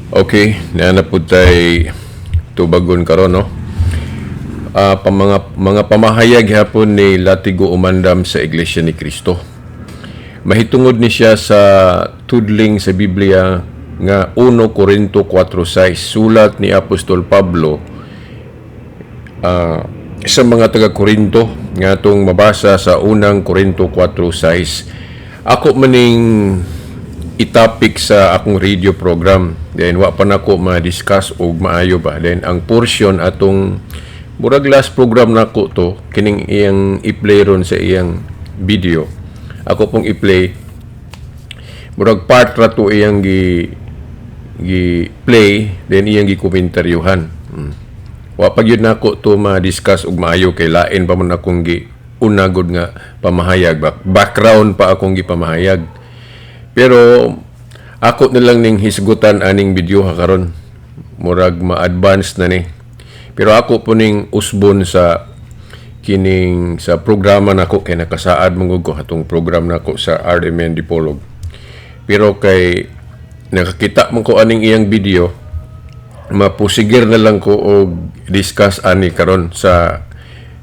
Okay, naa na pud tay tubagon karon, no. Pa mga pamahayag hapon ni Latigo Umandam sa Iglesia ni Cristo. Mahitungod ni siya sa tudling sa Biblia nga 1 Corinto 4:6, sulat ni Apostol Pablo sa mga taga Corinto, nga atong mabasa sa unang Corinto 4:6. Ako maning itapik sa akong radio program. Then wa pa nako ma-discuss og maayo ba. Then ang portion atong murag last program nako to, kining iyang i-play ron sa iyang video. Ako pong i-play, murag part ra to iyang gi play, then iyang gi-komentaryuhan. Wa pa gyud nako to ma-discuss og maayo kay lain pa man akong gi unagod nga pamahayag ba. Background pa akong gipamahayag. Pero ako na lang ning hisgutan aning video ha karon. Murag ma-advance na ni. Pero ako po ning usbon sa kining sa programa nako kay nakasaad man gud ko atong program nako sa RMN Dipolog. Pero kay nakakita man ko aning iyang video, mapusigir na lang ko og discuss ani karon sa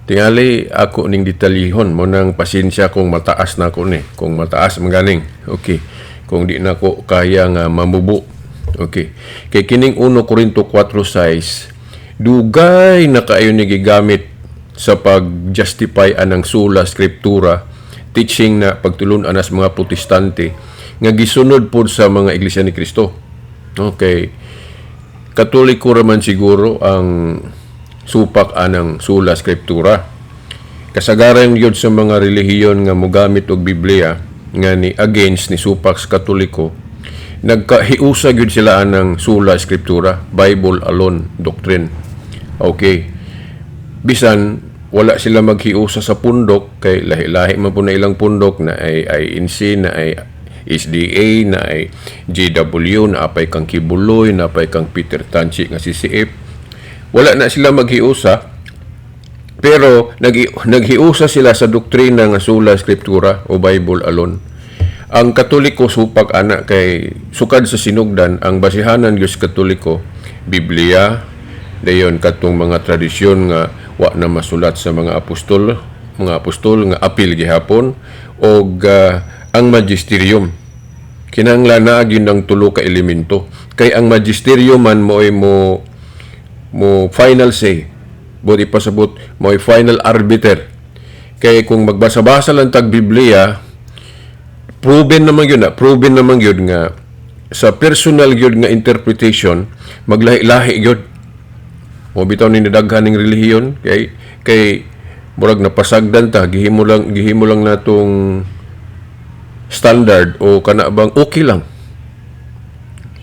tingali ako ning detalyehon mo nang pasensya kung mataas na ako ni, kung mataas man ganing. Okay, kung di na ko kaya nga mamubo. Okay, kay kining 1 Corinto 4:6, dugay na kaayo ni gigamit sa pag-justify anang sola scriptura teaching na pagtulun anas mga Protestante nga gisunod pod sa mga Iglesia ni Cristo. Okay, Katoliko raman siguro ang supak anang sola scriptura. Kasagaran gyud sa mga relihiyon nga mogamit og Biblia nga ni against ni supak sa Katoliko, nagkahiusa gyud sila anang sola scriptura, Bible alone doctrine. Okay. Bisan wala sila maghiusa sa pundok kay lahi-lahi man po na ilang pundok na ay INC, na ay SDA, na ay GW, na apay kang Quiboloy, na apay kang Peter Tanchi nga CCF. Wala na sila maghiusa, pero naghiusa sila sa doktrina nga sola scriptura o Bible alone. Ang Katoliko supak ana kay sukad sa sinugdan, ang basihanan gyud sa Katoliko Biblia, dayon katong mga tradisyon nga wa na masulat sa mga apostol nga apil gihapon og ang magisterium. Kinahanglan naa gyud ang tulo ka elemento kay ang magisterium man mo'y mo final say, but ipasabot mo'y final arbiter. Kay kung magbasa-basa lang tag Biblia, proven naman yun na proven naman yun nga sa personal gyud nga interpretation maglahi-lahi gyud mo. Bitaw ni nadaghan ning relihiyon kay murag napasagdan ta, gihimo lang natong standard o kana bang okay lang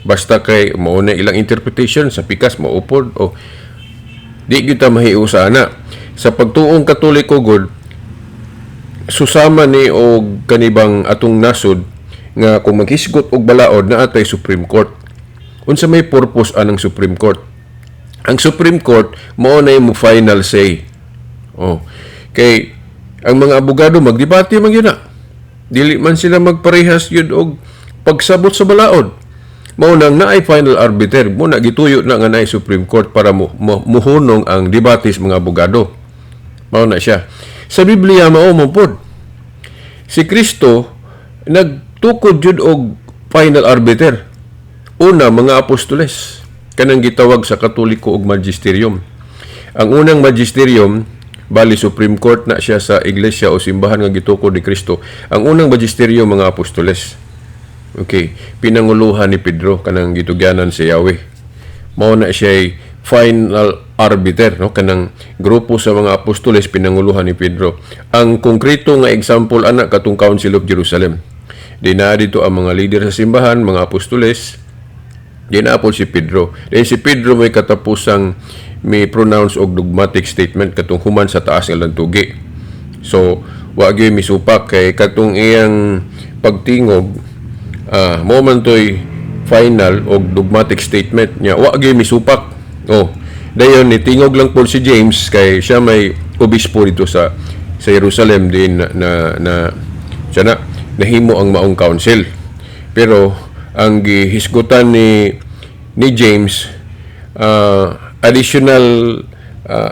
basta kay mao na ilang interpretation sa pikas, maupod o di gyud ta mahiusa na. Sa pagtuong Katoliko gud, susama ni og kanibang atong nasod nga kung maghisgot og balaod, naa tay Supreme Court. Unsa may purpose anang Supreme Court? Ang Supreme Court mao na mo final say. Oh, kay ang mga abogado magdebate man gyud na, dili man sila magparehas gyud og pagsabot sa balaod. Mao nang naay final arbiter mo na, gituyo na nga naay Supreme Court para mo muhunong ang debate sa mga abogado. Mao na siya. Sa Biblia mao mo pod. Si Kristo nagtukod jud og final arbiter. Una, mga apostoles, kanang gitawag sa Katoliko og magisterium. Ang unang magisterium, bali Supreme Court na siya sa iglesia o simbahan nga gitukod ni Kristo. Ang unang magisterium, mga apostoles. Okay, pinanguluhan ni Pedro, kanang gitugyanan si Yahweh. Mao na siya final arbiter, no, kanang grupo sa mga apostoles pinanguluhan ni Pedro. Ang konkreto nga example ana, katong Council of Jerusalem. Di na dito ang mga leader sa simbahan, mga apostoles, di na po si Pedro. Then si Pedro may katapusang may pronounce og dogmatic statement katong human sa taas nga lantugi. So, wa gyud misupak kay katong iyang pagtingog mo man to'y final og dogmatic statement niya. Wa gyud misupak. Oh, dayon nitingog lang po si James kay siya may obispo dito sa Jerusalem din na siya na nahimo ang maong council. Pero ang gihisgutan ni ni James, additional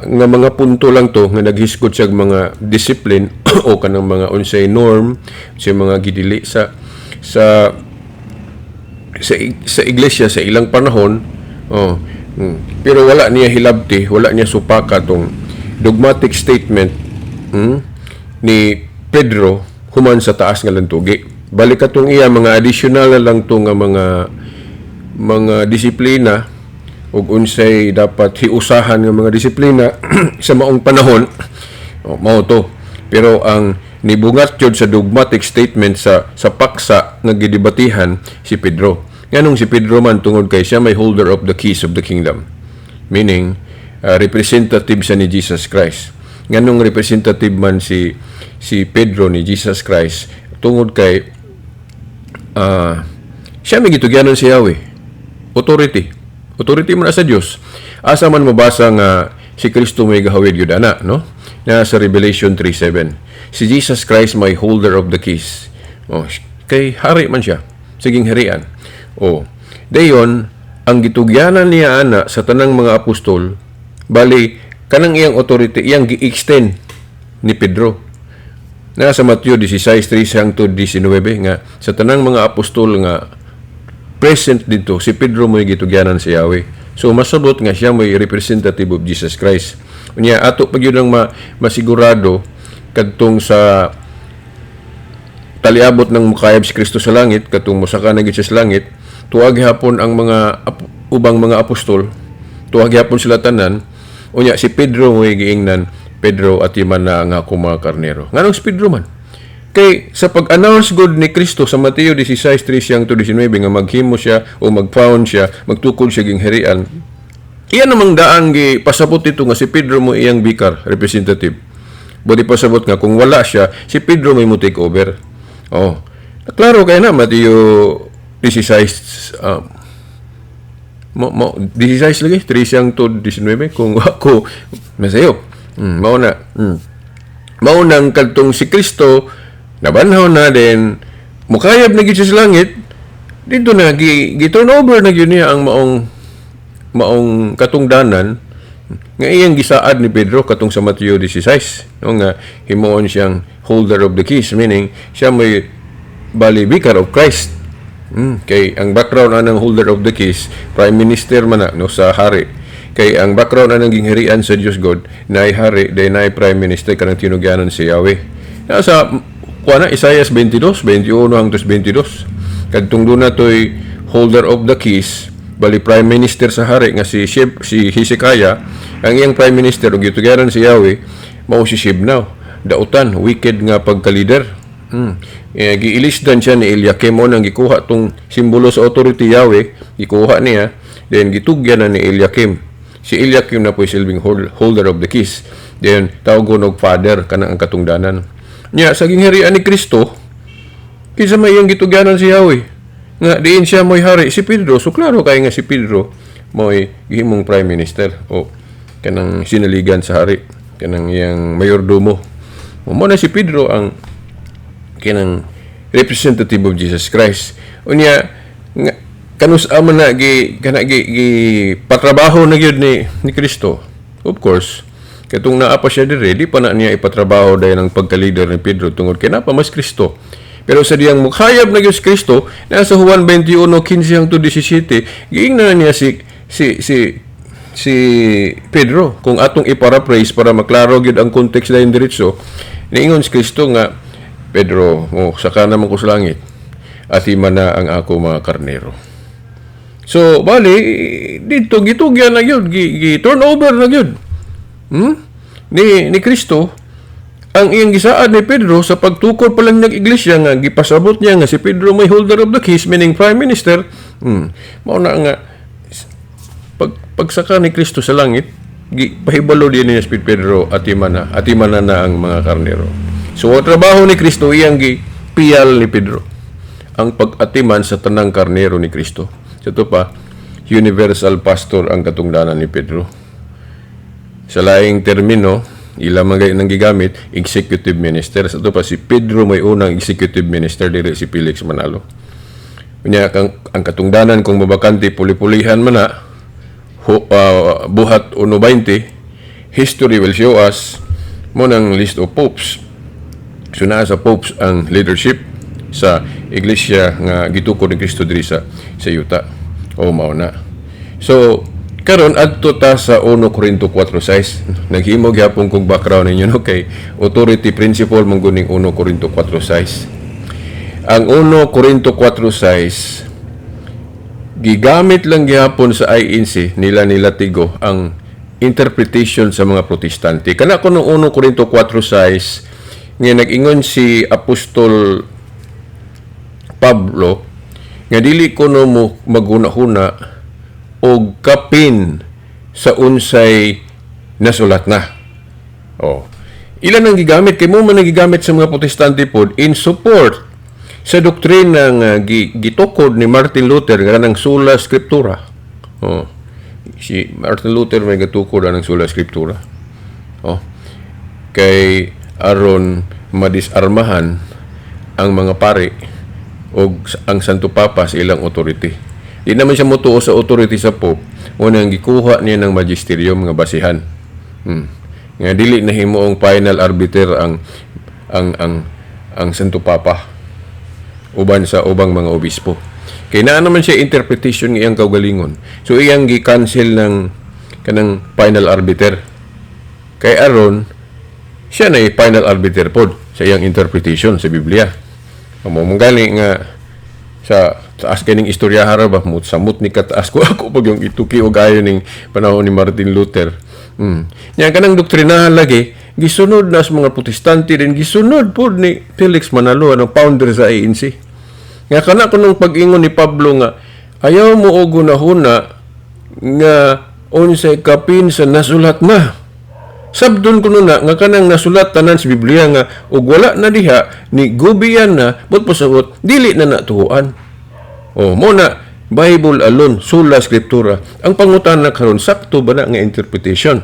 nga mga punto lang to nga naghisgot siya mga discipline o kanang mga unsay norm sa mga gidili sa iglesia sa ilang panahon. Oh. Pero wala niya hilabti, wala niya supaka tong dogmatic statement ni Pedro human sa taas nga lantugi. Balik katong iya mga additional na lang to nga mga disiplina ug unsay dapat hiusahan nga mga disiplina sa maong panahon. Oh, mao to. Pero ang nibungat jud sa dogmatic statement sa paksa nga gidebatihan, si Pedro. Nganong si Pedro man? Tungod kay siya may holder of the keys of the kingdom, meaning representative siya ni Jesus Christ. Nganong representative man si Pedro ni Jesus Christ? Tungod kay siya may gitugyanan si Yahweh, authority. Authority man sa Dios. Asa man mabasa nga si Kristo may gahawid gyud ana, no? Na sa Revelation 3:7. Si Jesus Christ may holder of the keys. Oh, kay hari man siya. Siging harian. Oh, dayon ang gitugyanan niya ana sa tanang mga apostol, bali kanang iyang authority iyang gi-extend ni Pedro. Na sa Mateo 16:3 hangtod 19 nga sa tanang mga apostol nga present dito, si Pedro mo'y gitugyanan si Yahweh. So masabot nga siya mo'y representative of Jesus Christ. Unya ato pag yun ang masigurado kadtong sa taliabot ng mukayab si Kristo sa langit, katong mosaka na gyud siya sa langit, tuwag hapon ang mga ubang mga apostol, tuwag hapon sila tanan. Unya si Pedro mo'y giingnan, "Pedro, atiman na ang akong mga karnero." Nganong si Pedro man? Kay sa pag-announce god ni Kristo sa Mateo 16:3 to 19 nga maghimo siya o mag-found siya, magtukod siya ging harian, iya namang daang gi pasabot ito nga si Pedro mo iyang vicar, representative. Bodi pasabot nga kung wala siya, si Pedro may mo take over. Oh. Klaro kay na Mateo 16 mo 16 lagi 3 siyang to 19 kung ako masayop. Mao na. Mao nang kadtong si Kristo nabanhaw na din, mukayab na gyud siya sa langit, dito na gi turn over na gyud niya ang maong katungdanan nga iyang gisaad ni Pedro katong sa Mateo 16, no, nga himuon siyang holder of the keys, meaning siya may bali vicar of Christ. Kay ang background anang holder of the keys, prime minister man na, no, sa hari. Kay ang background anang gingharian sa Dios God, naay hari day naay prime minister, kanang tinugyanan si Yahweh. Sa kuha na Isaiah 22, 21 hangtod 22, kadtong doon na to'y holder of the keys, bali prime minister sa hari nga si Hezekiah. Ang iyang prime minister ug gitugyanan si Yahweh mao si Shebna, dautan, wicked nga pagka-leader. Eh, giilisdan siya ni Eliakim. Mo nang gikuha tong simbolo sa authority Yahweh, gikuha niya, then gitugyan na ni Eliakim. Si Eliakim na po silbing holder of the keys. Then tawgon og father kanang ang katungdanan niya sa gingharian ni Kristo. Kinsa may iyang gitugyanan si Yahweh nga diin siya mo'y hari? Si Pedro. So klaro kay nga si Pedro mo'y gihimong prime minister o kanang sinaligan sa hari, kanang iyang mayordomo. Mo na si Pedro ang kanang representative of Jesus Christ. Unya nga kanus man na gi kana gi patrabaho na gyud ni Kristo. Of course, katong naa pa siya dire, di pa na niya ipatrabaho dahil ang pagka-leader ni Pedro tungod kay naa pa mas Kristo. Pero sa diyang mukhayab na gyud si Kristo, nasa Juan 21:15 hangtod 17, giingnan na niya si Pedro. Kung atong i-paraphrase para maklaro gyud ang context dahil diretso, niingon si Kristo nga, "Pedro, mo saka naman ko sa langit, atiman na ang ako mga karnero." So, bali, dito, gitugyan na yun, gi turn over na yun. Ni Kristo, ang iyang gisaad ni Pedro sa pagtukod pa lang ng iglesia nga gipasabot niya nga si Pedro may holder of the keys, meaning prime minister. Mao na nga pagsaka ni Kristo sa langit, pahibalo din niya si Pedro, "Atiman na ang mga karnero." So ang trabaho ni Kristo iyang gipiyal ni Pedro ang pag-atiman sa tanang karnero ni Kristo. Sa ito pa, universal pastor ang katungdanan ni Pedro. Sa laing termino, ila man gay nang gigamit, executive minister. Sa ito pa, si Pedro may unang executive minister, diri si Felix Manalo. Unya ang katungdanan kung mabakante, puli-pulihan man na buhat 1.20. History will show us mo ng list of popes. So naa sa popes ang leadership sa iglesia nga gitukod ni Kristo diri sa yuta. O mao na. So karon, adto ta sa 1 Corinto 4:6. Naghimo gyapon kog background ninyo, no, kay authority principle man gud ning 1 Corinto 4:6. Ang 1 Corinto 4:6, gigamit lang gihapon sa INC nila nila Tigo ang interpretation sa mga Protestante. Kana kuno 1 Corinto 4:6 nga nag-ingon si Apostol Pablo nga dili kuno mo maghuna-huna og kapin sa unsay nasulat na. Oh. Ilan ang gigamit kay mo man ang gigamit sa mga Protestante pod in support sa doktrina nga gitukod ni Martin Luther nga ng Sola Scriptura. Oh. Si Martin Luther may gatukod ang Sola Scriptura. Oh. Kay aron madisarmahan ang mga pari o ang Santo Papa sa ilang authority. Di naman siya motuo sa authority sa Pope. Unang gikuha niya ng magisterium nga basihan. Nga dili na himuong final arbiter ang Santo Papa uban sa ubang mga obispo. Kay naa naman siya interpretation ng iyang kaugalingon. So iyang gi-cancel ng kanang final arbiter. Kay aron siya na final arbiter pod sa iyang interpretation sa Biblia. Amo mong gani nga sa taas kaning istorya hara ba mut samot ni kataas ko ako pag yung ituki og ayo ning panahon ni Martin Luther. Nya kanang doktrinahan lagi gisunod na sa mga Protestante din, gisunod pod ni Felix Manalo, ano, founder sa ANC. Nga kana kunong pag-ingon ni Pablo nga ayaw mo og hunahuna nga unsay kapin sa nasulat na. Sabdon kuno na nga kanang nasulat tanan sa Biblia nga ug wala na diha ni gubiyan na but pasabot dili na natuhuan. O mo na Bible alone, Sola Scriptura. Ang pangutana karon, sakto ba na nga interpretation?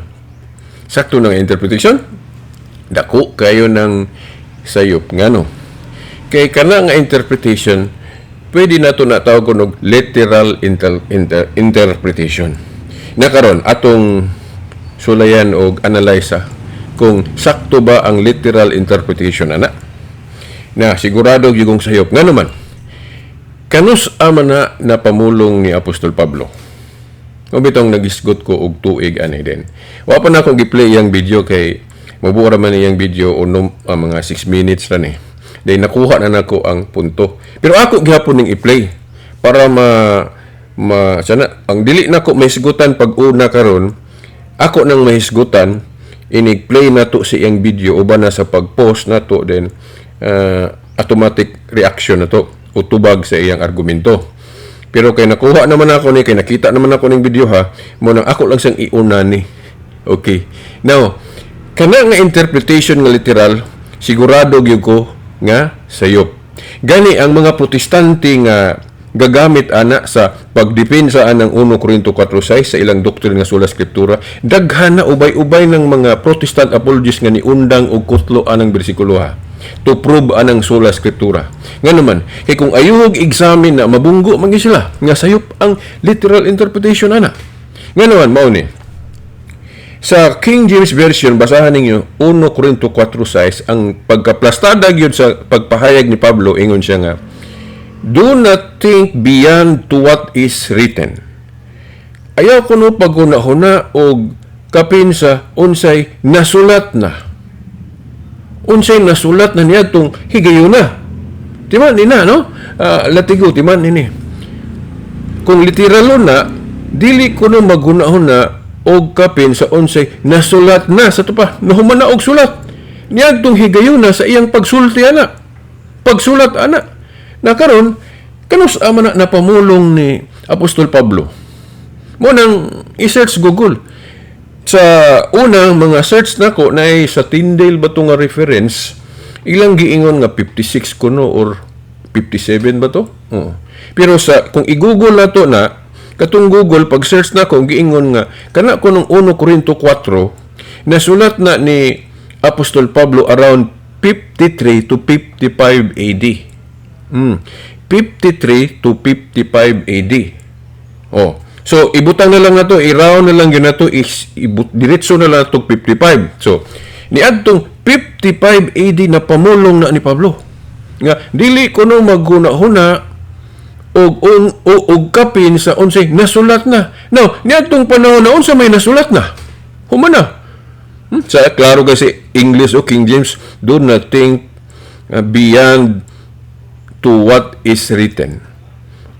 Sakto na nga interpretation? Dako kayo ng sayop, ngano? Kay kana nga interpretation, pwede nato na tawag og literal interpretation. Na karon atong sulayan og analyze kung sakto ba ang literal interpretation ana. Na sigurado gyud kong sayop, ngano man? Kanus ama na napamulong ni Apostol Pablo? O bitong nagisgot ko og tuig ani din. Wa pa na akong gi-play iyang video kay mabuo ra man iyang video o mga 6 minutes ra ni. Dahil nakuha na nako ang punto. Pero ako gihapon ning i-play para ma ma sana ang dili nako mahisgutan pag una karon, ako nang mahisgutan inig play nato sa iyang video uban na sa pag-post nato, then automatic reaction na to o tubag sa iyang argumento. Pero kay nakuha naman ako ni, kay nakita naman ako ning video ha, mo nang ako lang siyang iuna ni. Okay. Now, kana nga interpretation nga literal, sigurado gyud ko nga sayop. Gani ang mga Protestante nga gagamit ana sa pagdepensa anang 1 Corinto 4:6 sa ilang doktrina nga Sola Scriptura, daghan na ubay-ubay ng mga Protestant apologists nga niundang og kutlo anang bersikulo ha to prove anang Sola Scriptura. Nga naman, kay kung ayuhog examine na, mabunggo man gyud sila nga sayop ang literal interpretation ana. Nga naman, mao ni sa King James Version, basahan ninyo 1 Corinto 4:6, ang pagkaplastada gyud sa pagpahayag ni Pablo, ingon siya nga, "Do not think beyond to what is written." Ayaw kuno paghuna-huna og kapin sa unsay nasulat na. Unsay nasulat na niadtong higayuna. Timan ni na, no? Latigo, timan nini. Kung literalo na, dili kuno maghuna-huna og kapin sa unsay nasulat na sa tupa. Nahuman na og sulat. Niadtong higayuna sa iyang pagsulti ana. Pagsulat ana. Na karon, kanus ama na napamulong ni Apostol Pablo? Mo nang i-search Google. Sa unang mga search nako na ay sa Tyndale ba to nga reference, ilang giingon nga 56 kuno or 57 ba to? Oo. Pero sa kung i-Google na to na katong Google pag search nako, giingon nga kana kunong 1 Corinto 4 nasulat na ni Apostol Pablo around 53 to 55 AD. 53 to 55 AD. Oh. So ibutang na lang nato, i-round na lang gyud nato is diretso na lang nato 55. So niadtong 55 AD na pamulong na ni Pablo nga dili kuno maghuna-huna og kapin sa unsay nasulat na. Now, niadtong panahon na, unsa may nasulat na? Human na. Sa klaro kasi English o King James, "Do not think beyond to what is written."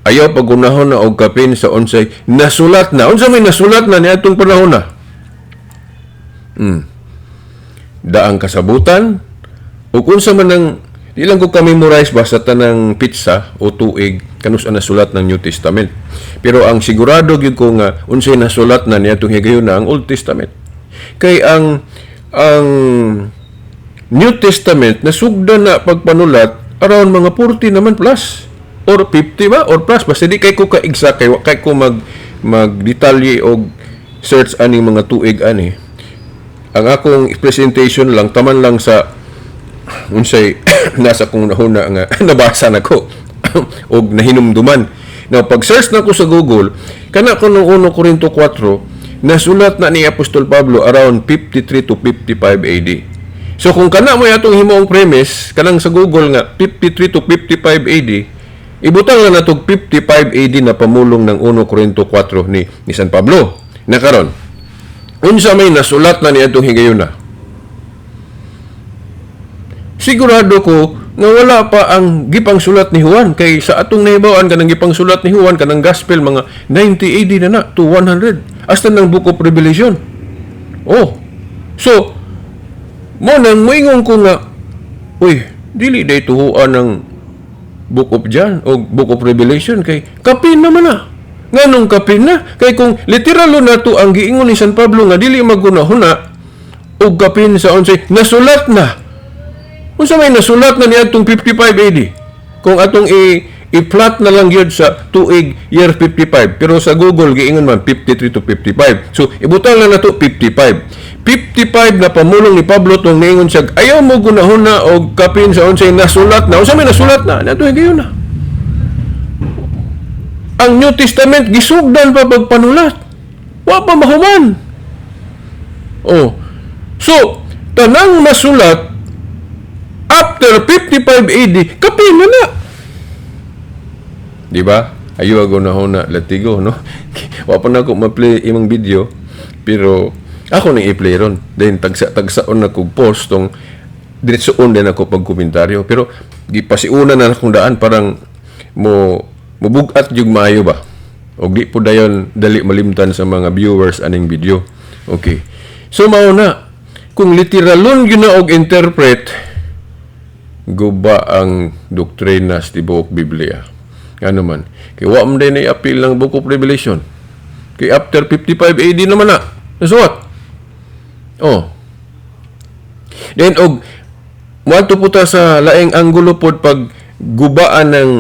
Ayaw pagunahon na og kapin sa unsay nasulat na. Unsa may nasulat na niadtong panahon na? Daang kasabutan o kung sa man ang di lang ko ka-memorize basta tanang petsa o tuig kanus ang nasulat ng New Testament. Pero ang sigurado gyud ko nga unsay nasulat na niadtong higayon na ang Old Testament. Kay ang New Testament nasugdan na pagpanulat around mga 40 naman plus or 50 ba or plus, basta di kay ko ka-exact kay wa kay ko mag detalye og search ani mga tuig ani. Ang akong presentation lang taman lang sa unsay nasa kong nahuna nga nabasa nako og nahinumduman. Now, pag search nako sa Google, kana ko nung 1 Corinto 4, nasulat na ni Apostol Pablo around 53 to 55 AD. So kung kana mo atong himuong premise kanang sa Google nga 53 to 55 AD, ibutang lang natog 55 AD na pamulong ng 1 Corinto 4 ni San Pablo. Na karon, unsa may nasulat na niadtong higayuna? Sigurado ko nga wala pa ang gipang sulat ni Juan, kay sa atong nahibaw-an, kanang gipang sulat ni Juan, kanang gospel, mga 90 AD na na to 100 hasta ng Book of Revelation. Oh. So mo nang moingon ko nga, uy, dili day tuhuan ng Book of John o Book of Revelation kay kapin naman na. Nganong kapin na? Kay kung literalo na to ang giingon ni San Pablo nga dili maghuna-huna og kapin sa unsay nasulat na. Unsa may nasulat na niadtong 55 AD? Kung atong i-plot na lang gyud sa tuig year 55, pero sa Google giingon man 53 to 55. So ibutang lang nato 55. 55 na pamulong ni Pablo tong niingon siya, ayaw mo gunahuna og kapin sa unsay nasulat na. Unsa may nasulat na? Nato higayon na. Ang New Testament gisugdan pa pagpanulat. Wa pa mahuman. Oh. So, tanang nasulat after 55 AD, kapin na na. Di ba? Ayo ako na na latigo, no? Wa pa na ako ma-play imong video, pero ako nang i-play ron. Then tagsa-tagsaon na kog post tong diretsoon din ako pag komentaryo. Pero gipasiuna na akong daan, parang mo mubugat jug maayo ba? Og di po dayon dali malimtan sa mga viewers aning video. Okay. So mao na, kung literalon gyud na og interpret, guba ang doktrina sa tibuok Biblia. Ano man? Kay wa man din appeal ng Book of Revelation. Kay after 55 AD naman na. Nasuwat. Oh. Then og moadto po ta sa laing anggulo pod pag gubaan ng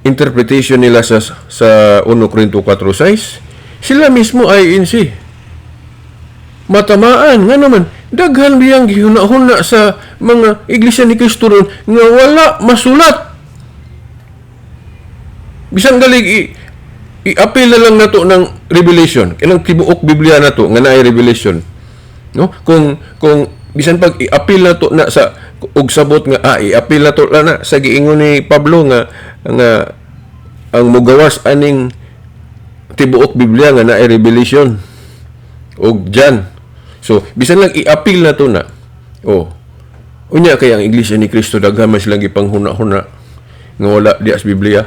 interpretation nila sa 1 Corinto 4:6, sila mismo INC matamaan. Nga naman, daghan biyang gihuna-huna sa mga Iglesia ni Cristo ron nga wala masulat. Bisan galig i-appeal na lang nato ng Revelation, kanang tibuok Biblia nato nga naay Revelation, no? Kung bisan pag i-appeal nato na sa og sabot nga i-appeal nato na, na sa giingon ni Pablo nga ang mugawas aning tibuok Biblia nga naay Revelation og John. So bisan lang i-appeal na to na, oh, unya kay ang Iglesia ni Cristo daghan man silang gipanghuna-huna nga wala diya sa Biblia.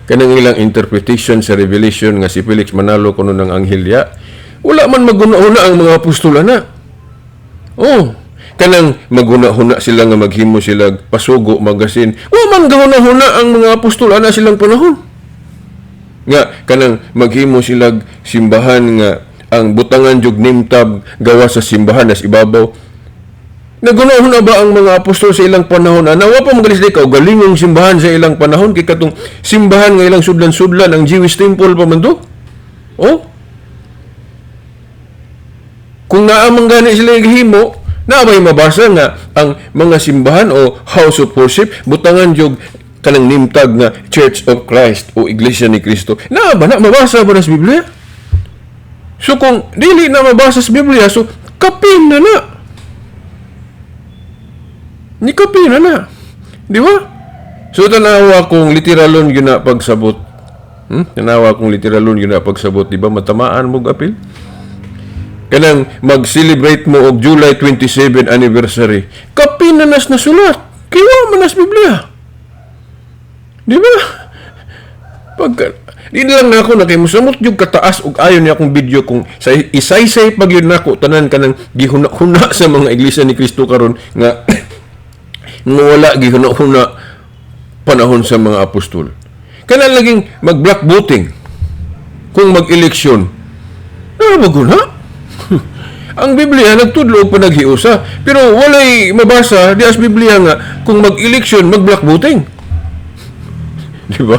Kanang ilang interpretation sa Revelation nga si Felix Manalo kuno ng anghel diya, wala man maghuna-huna ang mga apostola na. Oh, kanang maghuna-huna sila nga maghimo sila Pasugo Magazine, wa man gahuna-huna ang mga apostol ana silang panahon nga kanang maghimo sila simbahan nga ang butangan jug name tab gawa sa simbahan nas ibabaw. Nagunahon ba ang mga apostol sa ilang panahon? Ana, wa pa magalis di kaugalingong simbahan sa ilang panahon, kay katong simbahan nga ilang sudlan-sudlan, ang Jewish temple pa man to. Oh. Kung naa man gani sila gihimo, naa bay mabasa nga ang mga simbahan o house of worship butangan jug kanang name tag nga Church of Christ o Iglesia ni Cristo. Na ba na mabasa ba na sa Biblia? So kung dili na mabasa sa Biblia, so kapin na na. Ni kapin na na. Di ba? So tanawa kung literalon gyud na pagsabot. Tanawa kung literalon gyud na pagsabot, di ba matamaan mo apil? Kanang mag-celebrate mo og July 27 anniversary. Kapin na nas nasulat. Kay wa man nas Biblia. Di ba? Pagka, di lang na ako na kay musamot yung kataas og ayon niya akong video kung sa isaysay pag yun nako tanan kanang gihuna-huna sa mga Iglesia ni Cristo karon nga nga wala gihuna-huna panahon sa mga apostol. Kana laging mag-block voting kung mag-eleksyon. Ano ba guna? Ang Biblia nagtudlo og panaghiusa, pero walay mabasa di as Biblia nga kung mag-eleksyon mag-block voting. Di ba?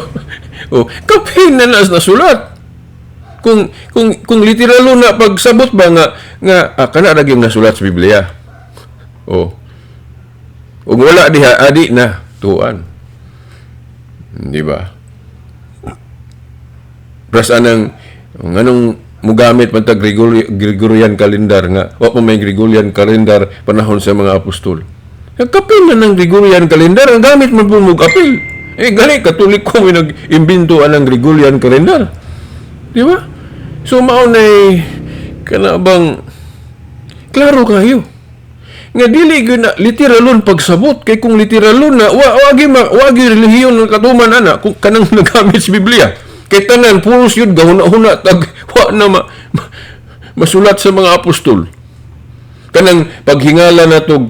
O, kapin na nas nasulat. Kung literalo na pagsabot ba nga nga kana ra gyud nasulat sa Biblia. O. Ug wala diha, adi na tuan. Di ba? Pras anang nganong mugamit man tag Gregorian calendar nga wa pa may Gregorian calendar panahon sa mga apostol. Kapin na ng Gregorian calendar ang gamit man po mo apil. Eh gani Katoliko may nag-imbento anang Gregorian calendar. Di ba? So mao nay kana bang klaro kayo nga dili gyud na literalon pagsabot, kay kung literalon na wa wagi ma wagi relihiyon ng katuman ana kung kanang nagamit sa Biblia, kay tanan puros yun gahuna-huna tag wa na masulat sa mga apostol. Kanang paghingala natog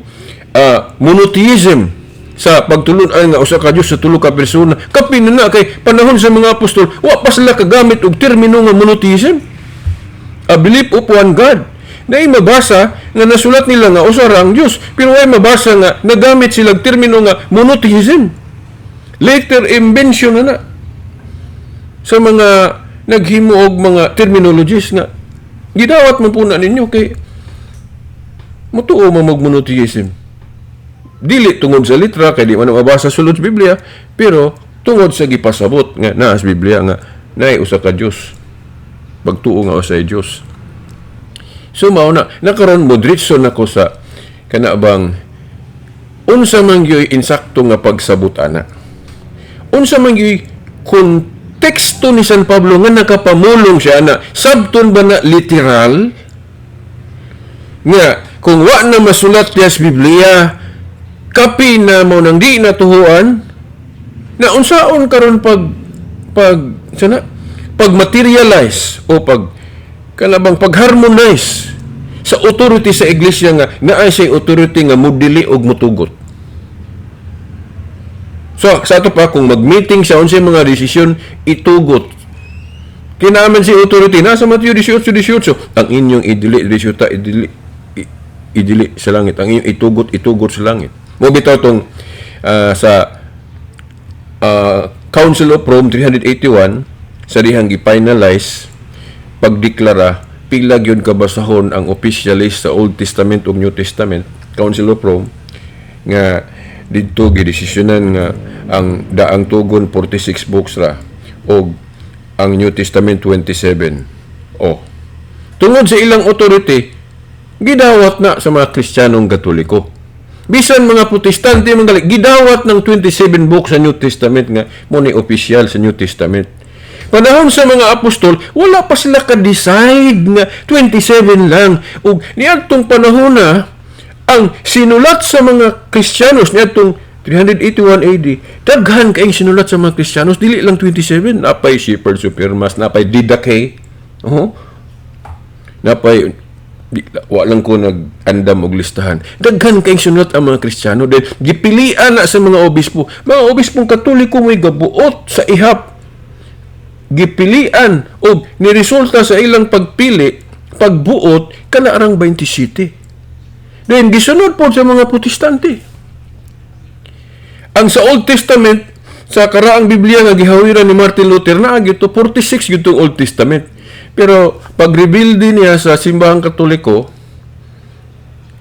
monotheism sa pagtulun-an nga usa ka Dios sa tulo ka persona, kapin na na kay panahon sa mga apostol wa pa sila kagamit og termino nga monotheism, a belief of one God. Naay mabasa nga nasulat nila nga usa ra ang Dios, pero way mabasa nga nagamit sila og termino nga monotheism. Later invention na na sa mga naghimo og mga terminologies nga gidawat man po na ninyo kay mutuo man mag monotheism. Dili tungod sa litra kay di man mabasa sulod sa Biblia, pero tungod sa gipasabot nga naa sa Biblia nga naay usa ka Dios, pagtuo nga usay Dios. So mao na nakaron mo diretso nako sa kana bang unsa man gyud insakto nga pagsabot ana, unsa man gyud konteksto ni San Pablo nga nakapamulong siya ana. Sabton ba na literal nga kung wa na masulat diya sa Biblia, kapi na mo nang di natuhuan na? Unsaon karon pag sana pag materialize o pag kanabang pag-harmonize sa authority sa iglesia nga naay say authority nga mudili og mutugot? So sa ato pa kung mag-meeting sa unsay mga desisyon itugot kinaman si authority nasa Matthew 18:18, ang inyong idili diri sa idili idili sa langit, ang inyong itugot, itugot sa langit. Mo bitaw tong sa Council of Rome 381 sa dihang gi-finalize pagdeklara pila gyud kabasahon ang officialist sa Old Testament ug New Testament. Council of Rome nga didto gidesisyonan nga ang Daang Tugon 46 books ra og ang New Testament 27. Oh. Tungod sa ilang authority, gidawat na sa mga Kristiyanong Katoliko. Bisan mga Protestante mga gidawat ng 27 books sa New Testament nga mo ni official sa New Testament. Panahon sa mga apostol, wala pa sila ka-decide nga 27 lang. Ug niadtong panahon na ang sinulat sa mga Kristiyanos niadtong 381 AD, daghan kaayong sinulat sa mga Kristiyanos, dili lang 27, napay Shepherds of Hermas, napay Didache. Oh. Napay di, wa lang ko nag-andam og listahan. Daghan kayong sinulat ang mga Kristiyano dahil gipilian na sa mga obispo. Mga obispong Katoliko may gabuot sa ihap. Gipilian og niresulta sa ilang pagpili, pagbuot kana arang 27. Then gisunod po sa mga Protestante. Ang sa Old Testament, sa karaang Biblia nga gihawiran ni Martin Luther, naa gyud to 46 gyud tong Old Testament. Pero pag-reveal din niya sa simbahang Katoliko,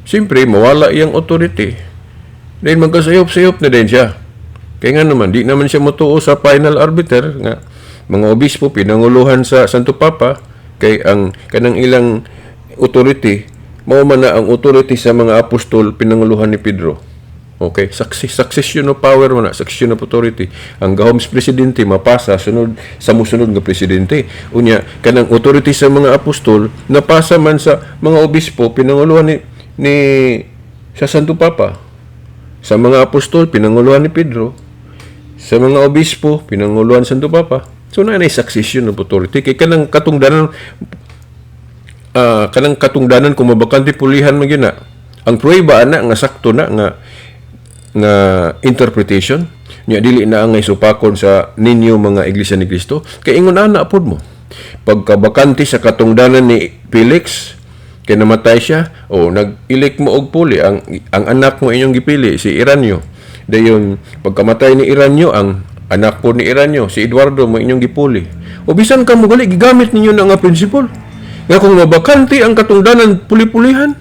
siyempre mawala iyang authority. Then magkasayop-sayop na din siya. Kay nga naman, di naman siya motuo sa final arbiter nga mga obispo pinanguluhan sa Santo Papa, kay ang kanang ilang authority mao man na ang authority sa mga apostol pinanguluhan ni Pedro. Okay, succession of power man na, succession of authority. Ang gahom sa presidente mapasa sunod sa musunod nga presidente. Unya, kanang authority sa mga apostol napasa man sa mga obispo pinanguluhan ni sa Santo Papa. Sa mga apostol pinanguluhan ni Pedro. Sa mga obispo pinanguluhan Santo Papa. So na succession of authority kay kanang katungdanan kung mabakante, pulihan man gyud na. Ang pruweba ana nga sakto na nga nga interpretation nya, dili na ang supakon sa ninyo mga Iglesia ni Cristo, kay ingon ana pod mo pagkabakante sa katungdanan ni Felix kay namatay siya o nag-elect mo og puli, ang anak mo inyong gipili, si Ireneo. Dayon pagkamatay ni Ireneo, ang anak po ni Ireneo, si Eduardo, mo inyong gipuli. O bisan ka mo gali gigamit ninyo na nga principle nga kung mabakante ang katungdanan, puli-pulihan.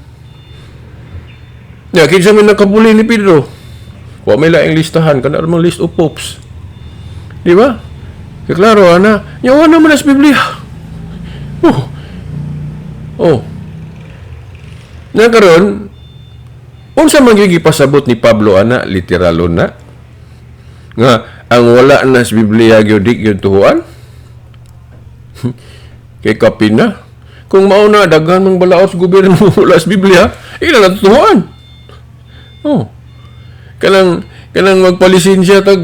Ya, kinsa man nakapuli ni Pedro? Wa may laing listahan kana mang list of popes. Di ba? Kaya klaro ana, nya wa naman sa Biblia. Oh. Oh. Na karon, unsa man gyud gipasabot ni Pablo ana? Literalon na nga ang wala na sa Biblia gyud di gyud tuhuan? Kay kapin na. Kung mao na, daghan mang balaod sa gobyerno, wala sa Biblia, ila na tuhuan. Oh. Kanang magpalisensya tag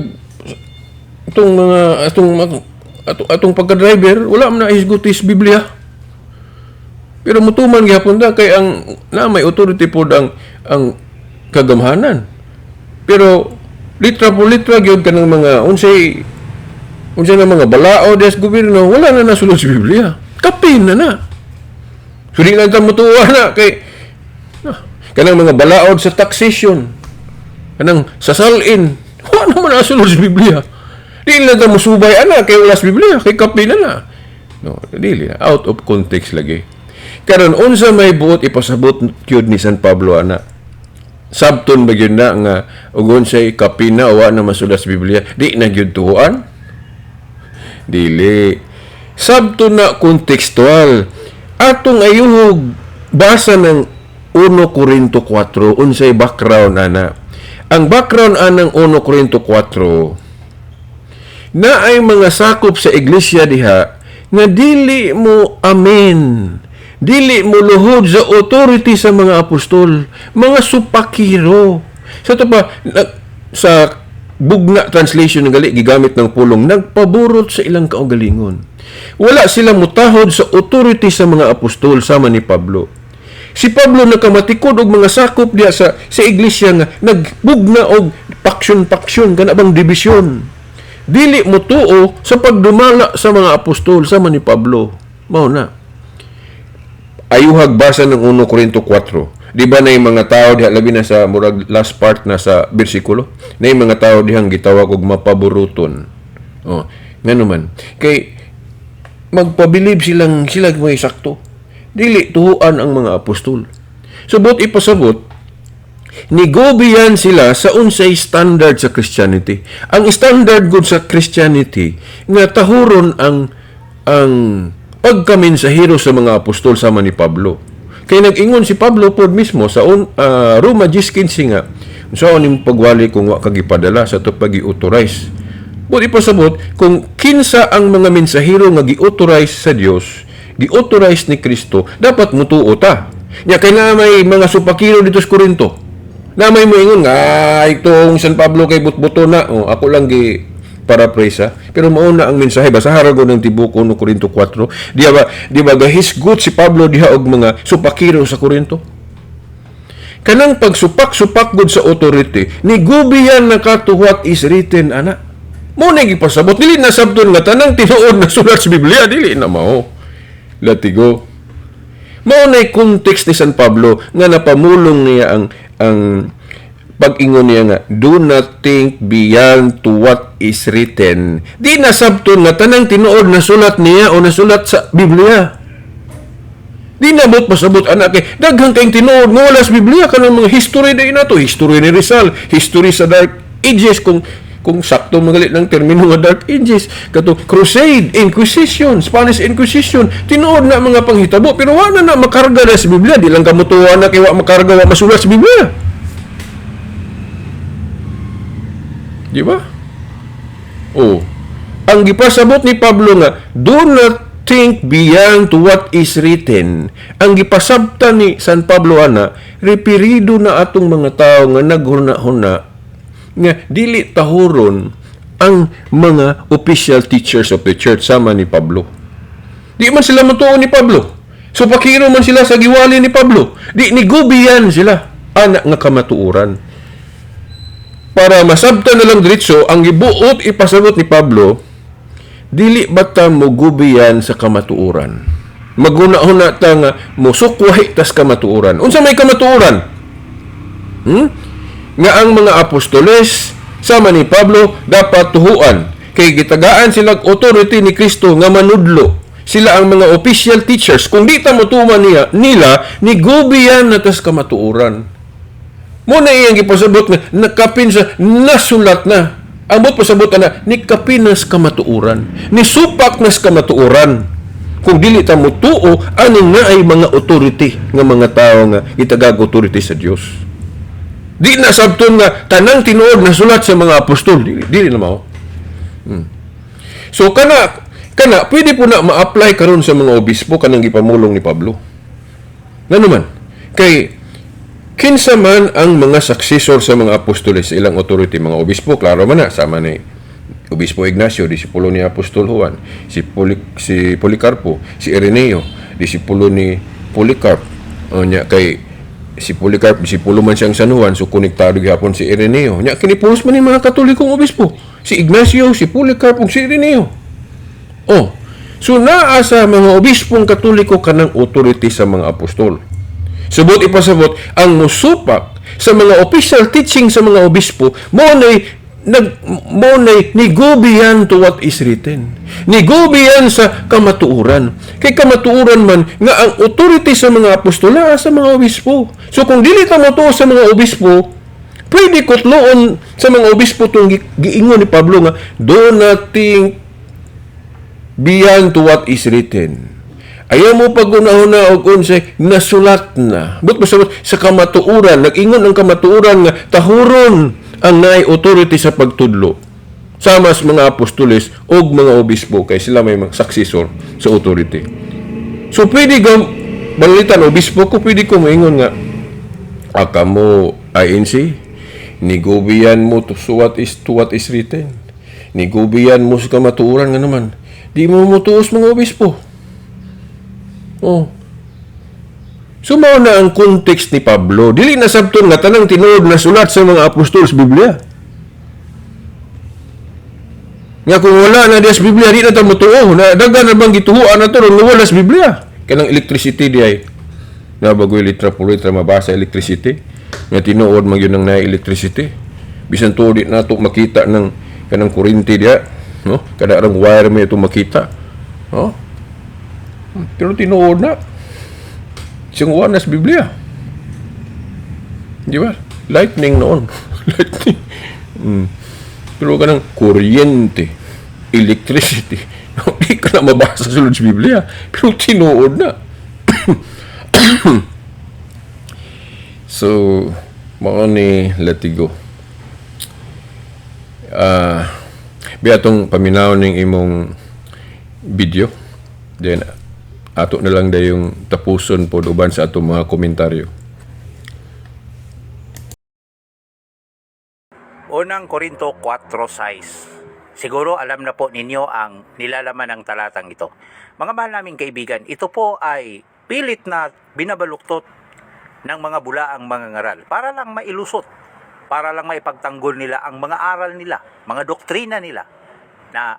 itong mga atong atong, atong pagka-driver, wala man na hisgutis Biblia. Pero mutuman gihapon ta kay ang na may authority pod ang kagamhanan. Pero litra po litra gyud kanang mga unsay unsay nga mga balaod des gobyerno, wala na nasulod sa Biblia. Kapin na na. So di lang ta mutuwa na kay kanang mga balaod sa taxation, kanang sa salin, wala naman nasulod sa Biblia. Di lang ta musubay ana kay wala sa Biblia, kay kapin na na. No, dili na out of context lagi. Karon, unsa may buot ipasabot gyud ni San Pablo ana? Sabton ba gyud na nga ug unsay kapina wa na masulat sa Biblia, di na gyud tuhuan? Dili. Sabton na contextual. Atong ayuhog basa ng 1 Corinto 4, unsay background ana? Ang background anang 1 Corinto 4 na ay mga sakop sa iglesia diha nga dili mo amen, dili mo luhod sa authority sa mga apostol, mga supakiro. Sa to pa sa bugna translation ng gali gigamit ng pulong nagpaburot sa ilang kaugalingon. Wala sila mutahod sa authority sa mga apostol sama ni Pablo. Si Pablo nakamatikod og mga sakop diya sa iglesia nga nagbugna og faction-faction, kana bang division. Dili mo tuo sa pagdumala sa mga apostol sama ni Pablo. Mao na. Ayuhag basa ng 1 Corinto 4. Di ba na yung mga tao diha, labi na sa murag last part na sa bersikulo, na yung mga tao dihang gitawag og mapaburuton. Oh, ngano man? Kay magpabilib silang sila may sakto. Dili tuhuan ang mga apostol. So buot ipasabot, nigubiyan sila sa unsay standard sa Christianity. Ang standard gud sa Christianity nga tahuron ang pagkamensahero sa mga apostol sama ni Pablo. Kay nag-ingon si Pablo pod mismo sa Roma 10:15 nga, unsaon nimong pagwali kung wa ka gipadala sa to pag-authorize? Buot ipasabot, kung kinsa ang mga mensahero nga gi-authorize sa Dios, gi-authorize ni Kristo, dapat mutuo ta. Nya kay na may mga supakiro dito sa Corinto. Na may moingon nga, "Ah, itong San Pablo kay butbuto na." Oh, ako lang gi paraphrase ha. Pero mao na ang mensahe, basa ra ng tibuok 1 Corinto 4. Di ba gahisgot si Pablo diha og mga supakiro sa Corinto? Kanang pagsupak-supak gud sa authority, ni gubiyan na ka to what is written ana. Mo na gipasabot, dili na sabton nga tanang tinuod na sulat sa Biblia, dili na mao. Latigo. Mao na context ni San Pablo nga napamulong niya ang pag-ingon niya nga, "Do not think beyond to what is written." Di na sabton nga tanang tinuod na sulat niya o nasulat sa Biblia. Di na bot pasabot anak kay daghang kayong tinuod nga wala sa Biblia, kanang mga history day nato, history ni Rizal, history sa Dark Ages, kung Kung sakto magali ng termino nga Dark Ages, kato Crusade, Inquisition, Spanish Inquisition, tinuod na mga panghitabo, pero wa na na makarga na sa Biblia. Di lang kamutuwa na kay wa makarga, wa masulat sa Biblia. Di ba? Oh. Ang gipasabot ni Pablo nga, do not think beyond to what is written. Ang gipasabtan ni San Pablo ana, referido na atong mga tao nga naghuna-huna nga dili tahuron ang mga official teachers of the church sama ni Pablo. Di man sila matuo ni Pablo. So pakiro man sila sa giwali ni Pablo. Di ni gubiyan sila ana nga kamatuoran. Para masabtan na lang diretso ang gibuot ipasabot ni Pablo, dili ba ta mogubiyan sa kamatuoran? Maguna-huna ta nga mosukwahi tas kamatuoran. Unsa may kamatuoran? Nga ang mga apostoles sama ni Pablo dapat tuhuan kay gitagaan silang authority ni Kristo nga manudlo. Sila ang mga official teachers. Kung di ta motuman niya nila, nigubiyan na tas kamatuoran. Mo na iyang gipasabot nga nakapin sa nasulat na. Ang buot pasabot ana ni kapin nas kamatuoran. Ni supak nas kamatuoran. Kung dili ta motuo ani nga ay mga authority nga mga tao nga gitagag authority sa Dios. Di na sabton nga tanang tinuod na sulat sa mga apostol. Dili, dili na mao. So kana kana pwede po na ma-apply karon sa mga obispo kanang gipamulong ni Pablo. Ngano man? Kay kinsa man ang mga successor sa mga apostoles sa ilang authority, mga obispo, klaro man na, sama ni Obispo Ignacio, disipulo ni Apostol Juan, si Policarpo, si Ireneo, disipulo ni Polycarp. O nya kay si Polycarp, disipulo man siyang San Juan, so konektado gihapon si Ireneo. Nya kini pulos man ni mga Katolikong obispo, si Ignacio, si Polycarp ug si Ireneo. Oh, so naa sa mga obispong Katoliko kanang authority sa mga apostol. Subot ipasabot ang musupak sa mga official teaching sa mga obispo mo nay nag mo nay nigubiyan to what is written. Nigubiyan sa kamatuoran. Kay kamatuoran man nga ang authority sa mga apostola sa mga obispo. So kung dili ta motuo sa mga obispo, pwede kutloon sa mga obispo tong giingon ni Pablo nga do not think beyond to what is written. Ayaw mo pag-una-una og unsay nasulat na. But pasabot sa kamatuoran, nag-ingon ang kamatuoran nga tahuron ang naay authority sa pagtudlo. Sama sa mga apostoles og mga obispo kay sila may mga successor sa authority. So pwede ka balitan obispo ko, pwede ko moingon nga aka mo INC nigubiyan mo to what is written. Nigubiyan mo sa kamatuoran nga naman. Di mo motuos mga obispo. Oh. So mao na ang context ni Pablo. Dili na sabton nga tanang tinuod na sulat sa mga apostol sa Biblia. Nga kung wala na diya sa Biblia, di na ta motuo. Na daghan na bang gituhuan na to ron wala sa Biblia. Kanang electricity di ay. Na bagoy litra por litra mabasa electricity. Nga tinuod man gyud ang na electricity. Bisan tuod di nato makita ng kanang kuryente diya, no? Kada rang wire may ito makita. No? Pero tinuod na. Siyang na sa Biblia. Di ba? Lightning noon. Lightning. Pero kanang kuryente, electricity, di ka na mabasa sa sulod sa Biblia. Pero tinuod na. So, mao ni Latigo. Biya atong paminaw ning imong video. Then, ato na lang dayong tapuson po uban sa atong mga komentaryo. Unang Korinto 4:6. Siguro alam na po ninyo ang nilalaman ng talatang ito. Mga mahal naming kaibigan, ito po ay pilit na binabaluktot ng mga bulaang mangangaral para lang mailusot, para lang maipagtanggol nila ang mga aral nila, mga doktrina nila na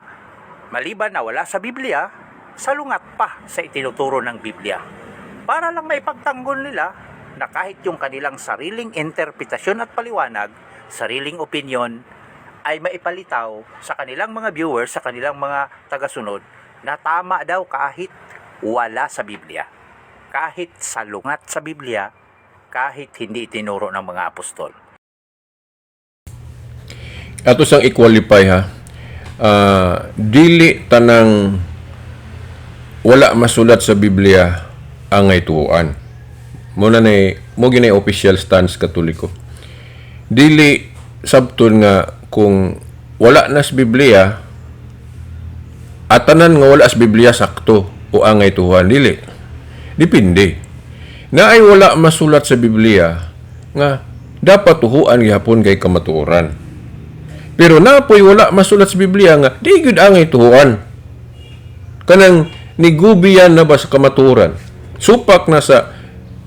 maliban na wala sa Biblia, salungat pa sa itinuturo ng Biblia. Para lang maipagtanggol nila na kahit yung kanilang sariling interpretasyon at paliwanag, sariling opinion, ay maipalitaw sa kanilang mga viewers, sa kanilang mga tagasunod, na tama daw kahit wala sa Biblia. Kahit salungat sa Biblia, kahit hindi itinuro ng mga apostol. Ato sang i-qualify ha. Dili tanang wala masulat sa Biblia ang tuoan. Mo na nay mo ginay official stance Katoliko. Dili sabton nga kung wala na sa Biblia, atanan nga wala sa Biblia sakto o angay tuohan, dili. Depende. Na ay wala masulat sa Biblia nga dapat tuhuan gihapon kay kamatuoran. Pero napoy wala masulat sa Biblia nga di gyud angay tuhuan. Kanang nigubiyan na ba sa kamatuoran? Supak na sa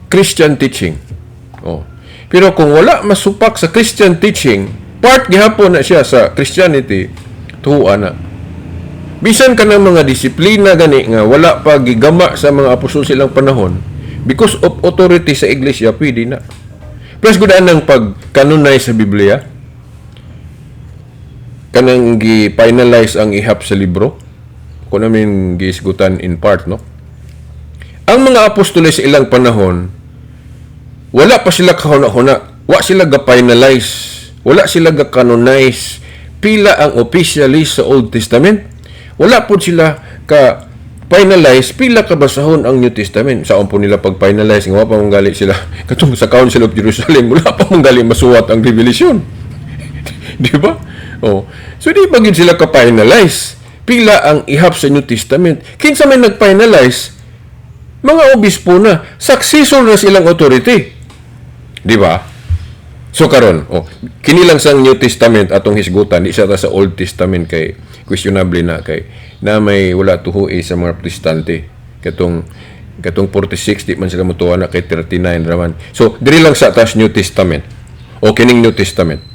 Christian teaching. Oh. Pero kung wala masupak sa Christian teaching, part gihapon na siya sa Christianity, tuhuan na. Bisan ka ng mga disiplina gani nga wala pa gigama sa mga apostol silang panahon, because of authority sa iglesia, pwede na. Plus gudaan ng pagkanunay sa Biblia, kanang gi-finalize ang ihap sa libro, kung namin giisgutan in part, no? Ang mga apostoles sa ilang panahon, wala pa sila kahuna-huna, wa sila ga-finalize, wala sila ga-canonize, pila ang officially sa Old Testament, wala po sila ka finalize pila ka basahon ang New Testament. Saan po nila pag-finalize nga wa pa manggali sila katong sa Council of Jerusalem, wala pa manggali masuwat ang Revelation. Di ba? Oh. So di ba gid sila ka-finalize pila ang ihap sa New Testament? Kinsa may nag-finalize? Mga obispo na, successor na silang authority. Di ba? So karon, oh, kini lang sa New Testament atong hisgutan, di siya ta sa Old Testament kay questionable na kay na may wala tuhui sa mga Protestante. Katong 46 di man sila motuwa na kay 39 raman. So diri lang sa tas New Testament. O kining New Testament.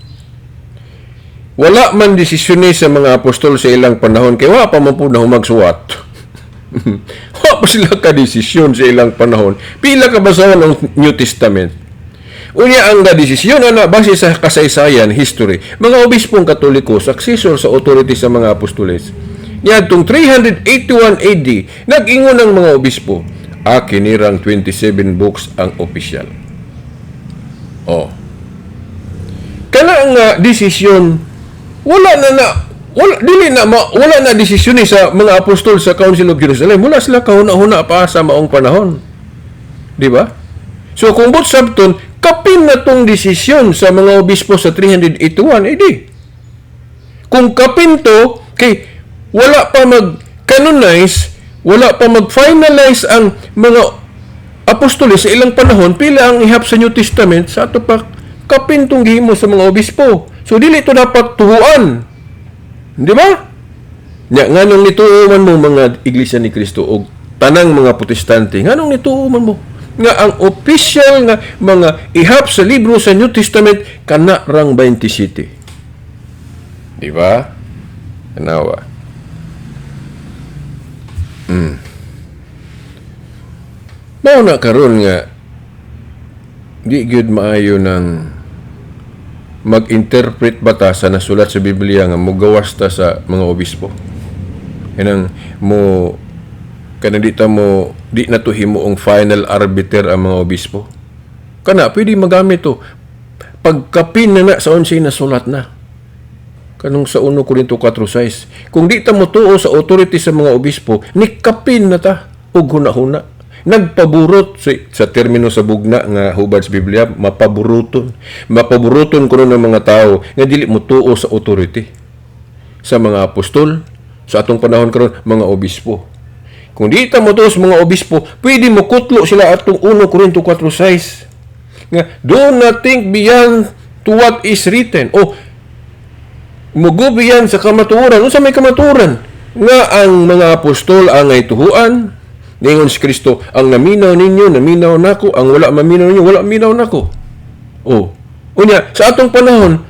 Wala man desisyon ni sa mga apostol sa ilang panahon kay wa pa man pud na humagsuwat. Wa pa sila ka desisyon sa ilang panahon. Pila ka basahon ang New Testament? Unya ang desisyon ana base sa kasaysayan, history. Mga obispong Katoliko, successor sa authority sa mga apostoles. Niadtong 381 AD, nag-ingon ang mga obispo, kinirang 27 books ang official. Oh. Kana nga desisyon wala na na wala dili na ma, wala na desisyon ni sa mga apostol sa Council of Jerusalem. Wala sila kahuna-huna pa sa maong panahon. Di ba? So kung but sabton, kapin na tong desisyon sa mga obispo sa 381 AD. Kung kapin to, kay wala pa mag-canonize, wala pa mag-finalize ang mga apostoles sa ilang panahon, pila ang ihap sa New Testament, sa ato pa kapin tong gihimo sa mga obispo. So dili to dapat tuhuan. Di ba? Nya nganong nituo man mo, mga Iglesia ni Cristo og tanang mga Protestante, nganong nituo man mo nga ang official nga mga ihap sa libro sa New Testament kana rang 27? Di ba? Tanawa. Mao na karon nga di gyud maayo ng mag-interpret ba ta sa nasulat sa Biblia nga mugawas ta sa mga obispo. Kanang mo kanang di ta mo di na to himuong final arbiter ang mga obispo. Kana pwede magamit to. Pagkapin na na sa unsay nasulat na. Kanong sa 1 Korinto 4:6. Kung di ta mo tuo sa authority sa mga obispo, nikapin na ta og hunahuna. Nagpaburot sa termino sa bugna nga hubad sa Biblia, mapaburuton. Mapaburuton kuno ng mga tao nga dili mo tuo sa authority sa mga apostol, sa atong panahon karon mga obispo. Kung di ta mo tuo sa mga obispo, pwede mo kutlo sila atong 1 Korinto 4:6 nga do not think beyond to what is written. O mugubi yan sa kamatuoran. Unsa may kamatuoran? Nga ang mga apostol ang ay tuhuan. Ningon si Kristo, ang naminaw ninyo, naminaw nako. Ang wala maminaw ninyo, wala minaw nako. Oh. Unya, sa atong panahon,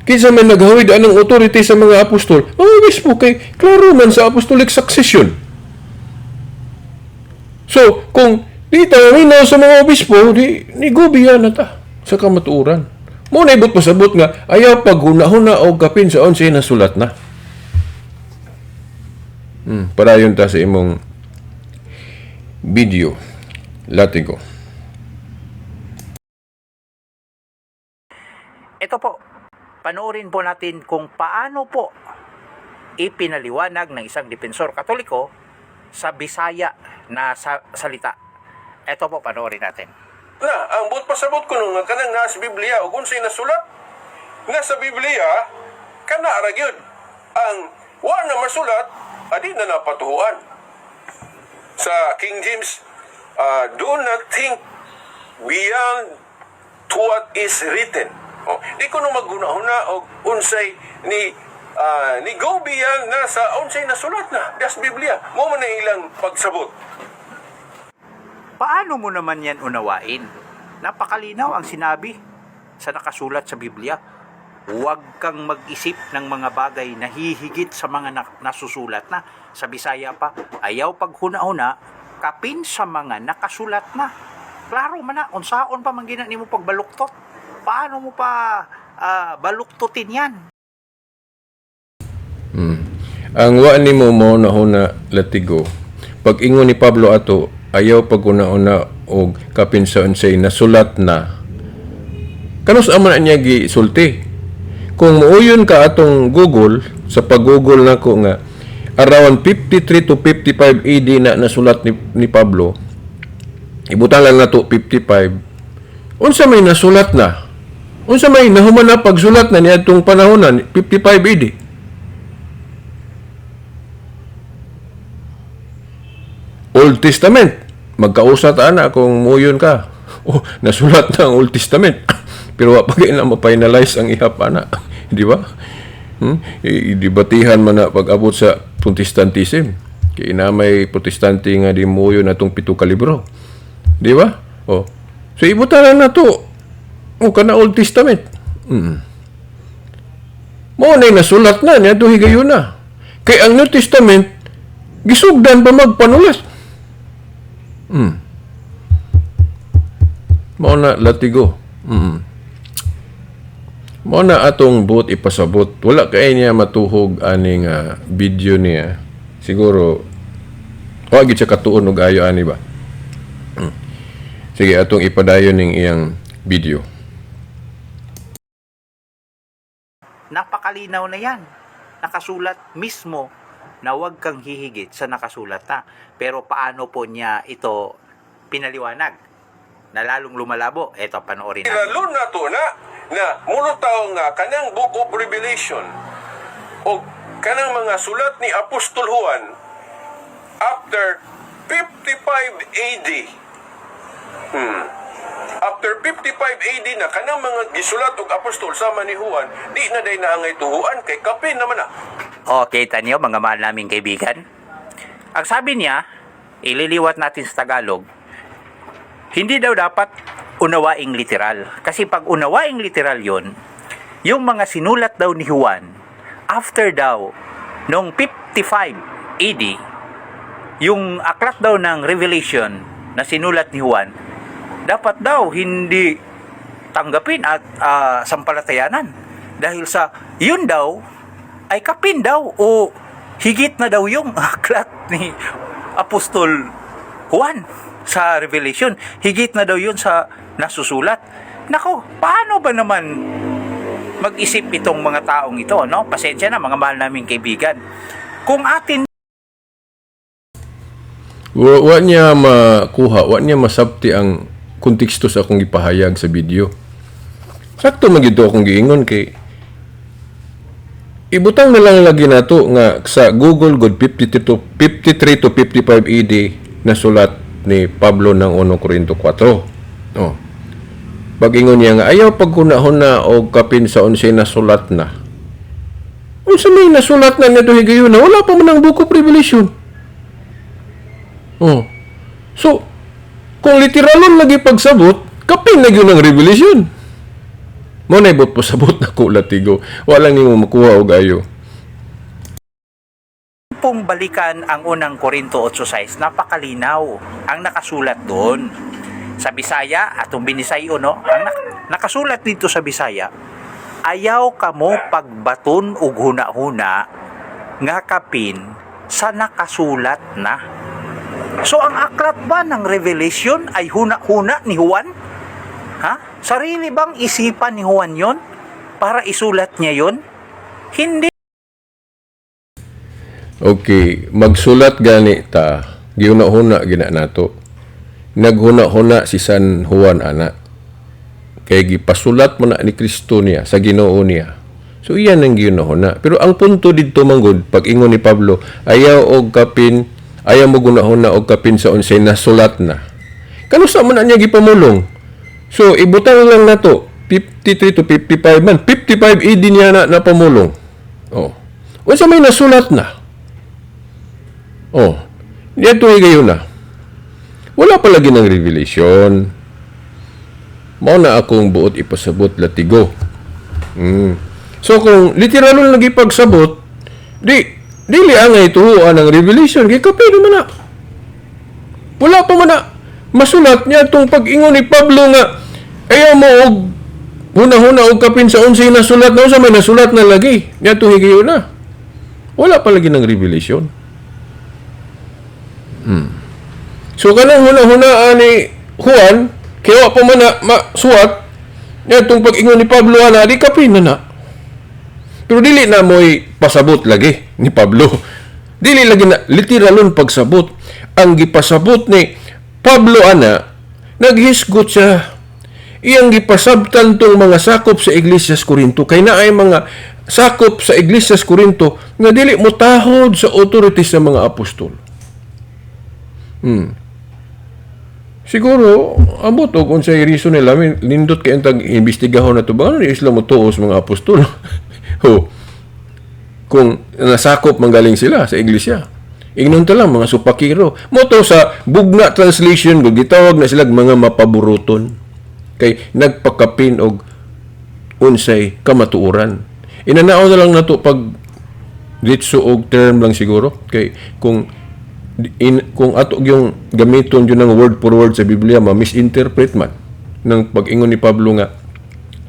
kinsa may naghawid anang authority sa mga apostol? Mga obispo, kay klaro man sa apostolic succession. So, kung di ta maminaw sa mga obispo, di ni gubiyan na ta sa kamatuoran. Mo na ibot pasabot nga ayaw paghuna-huna og kapin sa unsay nasulat na. Padayon ta sa imong video. Latigo. Ito po, Panoorin po natin kung paano po ipinaliwanag ng isang depensor Katoliko sa Bisaya na salita. Ito po, panoorin natin. Na, ang buot pasabot ko nung nga kanang naa sa Biblia ug unsay nasulat na sa Biblia kana ra gyud ang wa na masulat, adi na napatuhuan. Sa King James, "Do not think beyond to what is written." Oh, di ko no maghuna-huna og unsay ni ni go beyond na sa unsay nasulat na das Biblia. Mo man na ilang pagsabot. Paano mo naman yan unawain? Napakalinaw ang sinabi sa nakasulat sa Biblia. Huwag kang mag-isip ng mga bagay na hihigit sa mga nasusulat na. Sa Bisaya pa, ayaw paghuna-huna, kapin sa mga nakasulat na. Klaro man na, unsaon pa man gina nimo pagbaluktot. Paano mo pa baluktutin yan? Ang wa nimo mo na latigo. Pag ingon ni Pablo ato, ayaw pag-una-una og kapin sa unsay nasulat na. Kanus man na niya gisulti? Kung muuyon ka atong Google, sa pag-Google nako nga around 53 to 55 AD na nasulat ni Pablo. Ibutang lang nato 55. Unsa may nasulat na? Unsa may nahuman na pagsulat na niadtong panahon na 55 AD? Old Testament. Magkausa ta ana kung muyon ka. Oh, nasulat na ang Old Testament. Pero wa pa kay na ma-finalize ang ihap ana. Di ba? Idebatihan man na pag-abot sa Protestantism. Kay na may Protestante nga di muyon atong pito ka libro. Di ba? Oh. So ibutan na to. Oh, kana Old Testament. Mao na nasulat na niya higayon na. Kay ang New Testament gisugdan pa magpanulat. Mao na latigo. Mao na atong buot ipasabot. Wala kay niya matuhog aning video niya. Siguro wa gid siya katuon og ayo ani ba. Sige, atong ipadayon ning iyang video. Napakalinaw na yan. Nakasulat mismo na huwag kang hihigit sa nakasulat na. Pero paano po niya ito pinaliwanag? Na lalong lumalabo. Ito, panoorin natin. Lalo na to na na mulutaw nga kanang Book of Revelation o kanang mga sulat ni Apostol Juan after 55 AD. After 55 AD na kanang mga gisulat og apostol sama ni Juan, di na day naangay tuhuan kay kapin naman na. Okay, tanyo, mga mahal naming kaibigan. Ang sabi niya, ililiwat natin sa Tagalog, hindi daw dapat unawaing literal. Kasi pag unawaing literal yon, yung mga sinulat daw ni Juan, after daw, noong 55 AD, yung aklat daw ng Revelation na sinulat ni Juan, dapat daw hindi tanggapin at sampalatayanan. Dahil sa yun daw, ay kapin daw o higit na daw yung aklat ni Apostol Juan sa Revelation. Higit na daw yun sa nasusulat. Nako, paano ba naman mag-isip itong mga taong ito, no? Pasensya na, mga mahal naming kaibigan. Kung atin Wa niya makuha, wa niya masabti ang konteksto sa akong gipahayag sa video. Sakto man gyud to akong giingon kay ibutang na lang lagi nato nga sa Google good 53 to 53 to 55 AD na sulat ni Pablo ng 1 Corinto 4. Oh. Pag-ingon niya nga ayaw pagkunahon og kapin sa unsay nasulat na. Unsa may nasulat na niya higayon na wala pa man ang Book of Revelation. Oh. So, kung literalon lagi pagsabot, kapin na gyud ang Revelation. Mo na ibot pasabot na ko latigo. Wala nimo makuha og ayo. Pong balikan ang unang Korinto 8.6, napakalinaw ang nakasulat doon. Sa Bisaya, atong binisayo, no? Ang nakasulat dito sa Bisaya, ayaw kamo pagbaton og huna-huna nga kapin sa nakasulat na. So ang aklat ba ng Revelation ay huna-huna ni Juan? Ha? Sarili bang isipan ni Juan yon? Para isulat niya yun? Hindi. Okay, magsulat gani ta, giuna-huna gina nato. Naghuna-huna si San Juan ana. Kay gipasulat mo na ni Kristo niya sa Ginoo niya. So iyan ang giuna-huna. Pero ang punto didto manggod pag ingon ni Pablo, ayaw og kapin, ayaw mo gunahuna og kapin sa unsay nasulat na. Kanusa man na niya gipamulong? So ibutang lang nato 53 to 55 man, 55 AD niya na napamulong. Oh. Unsa may nasulat na? Oh, niadto higayon na. Wala pa lagi ng revelation. Mao na akong buot ipasabot, latigo. So kung literal lagi pagsabot, di dili angay tuhuan ang revelation kay kapin man na. Wala pa man na masulat niya itong pag-ingon ni Pablo nga ayaw mo og huna-huna og kapin sa unsay nasulat na, unsa may nasulat na lagi niadto higayon na. Wala pa lagi ng revelation. So kanang huna-huna ni Juan, kaya wa pa man na masuwat niadtong pag-ingon ni Pablo ana, di kapin na na. Pero dili na mo'y pasabot lagi ni Pablo. Dili lagi na literalon pagsabot. Ang gipasabot ni Pablo ana, naghisgot siya. Iyang gipasabtan tong mga sakop sa Iglesia sa Corinto kay naay mga sakop sa Iglesia sa Corinto nga dili motahod sa authority sa mga apostol. Siguro, ambot og unsay reason nila, nindot kay tag imbestigahon na to ba, ano ni sila motuo sa mga apostol? Ho. Kung nasakop manggaling sila sa iglesia. Ingnon ta lang mga supakiro. Mo to sa Bugna translation gud gitawag na sila mga mapaburuton. Kay nagpakapin og unsay kamatuoran. Inanao na lang nato pag ditso og term lang siguro kay kung ato yung gamiton yun ng word for word sa Biblia, ma-misinterpret man ng pag-ingon ni Pablo nga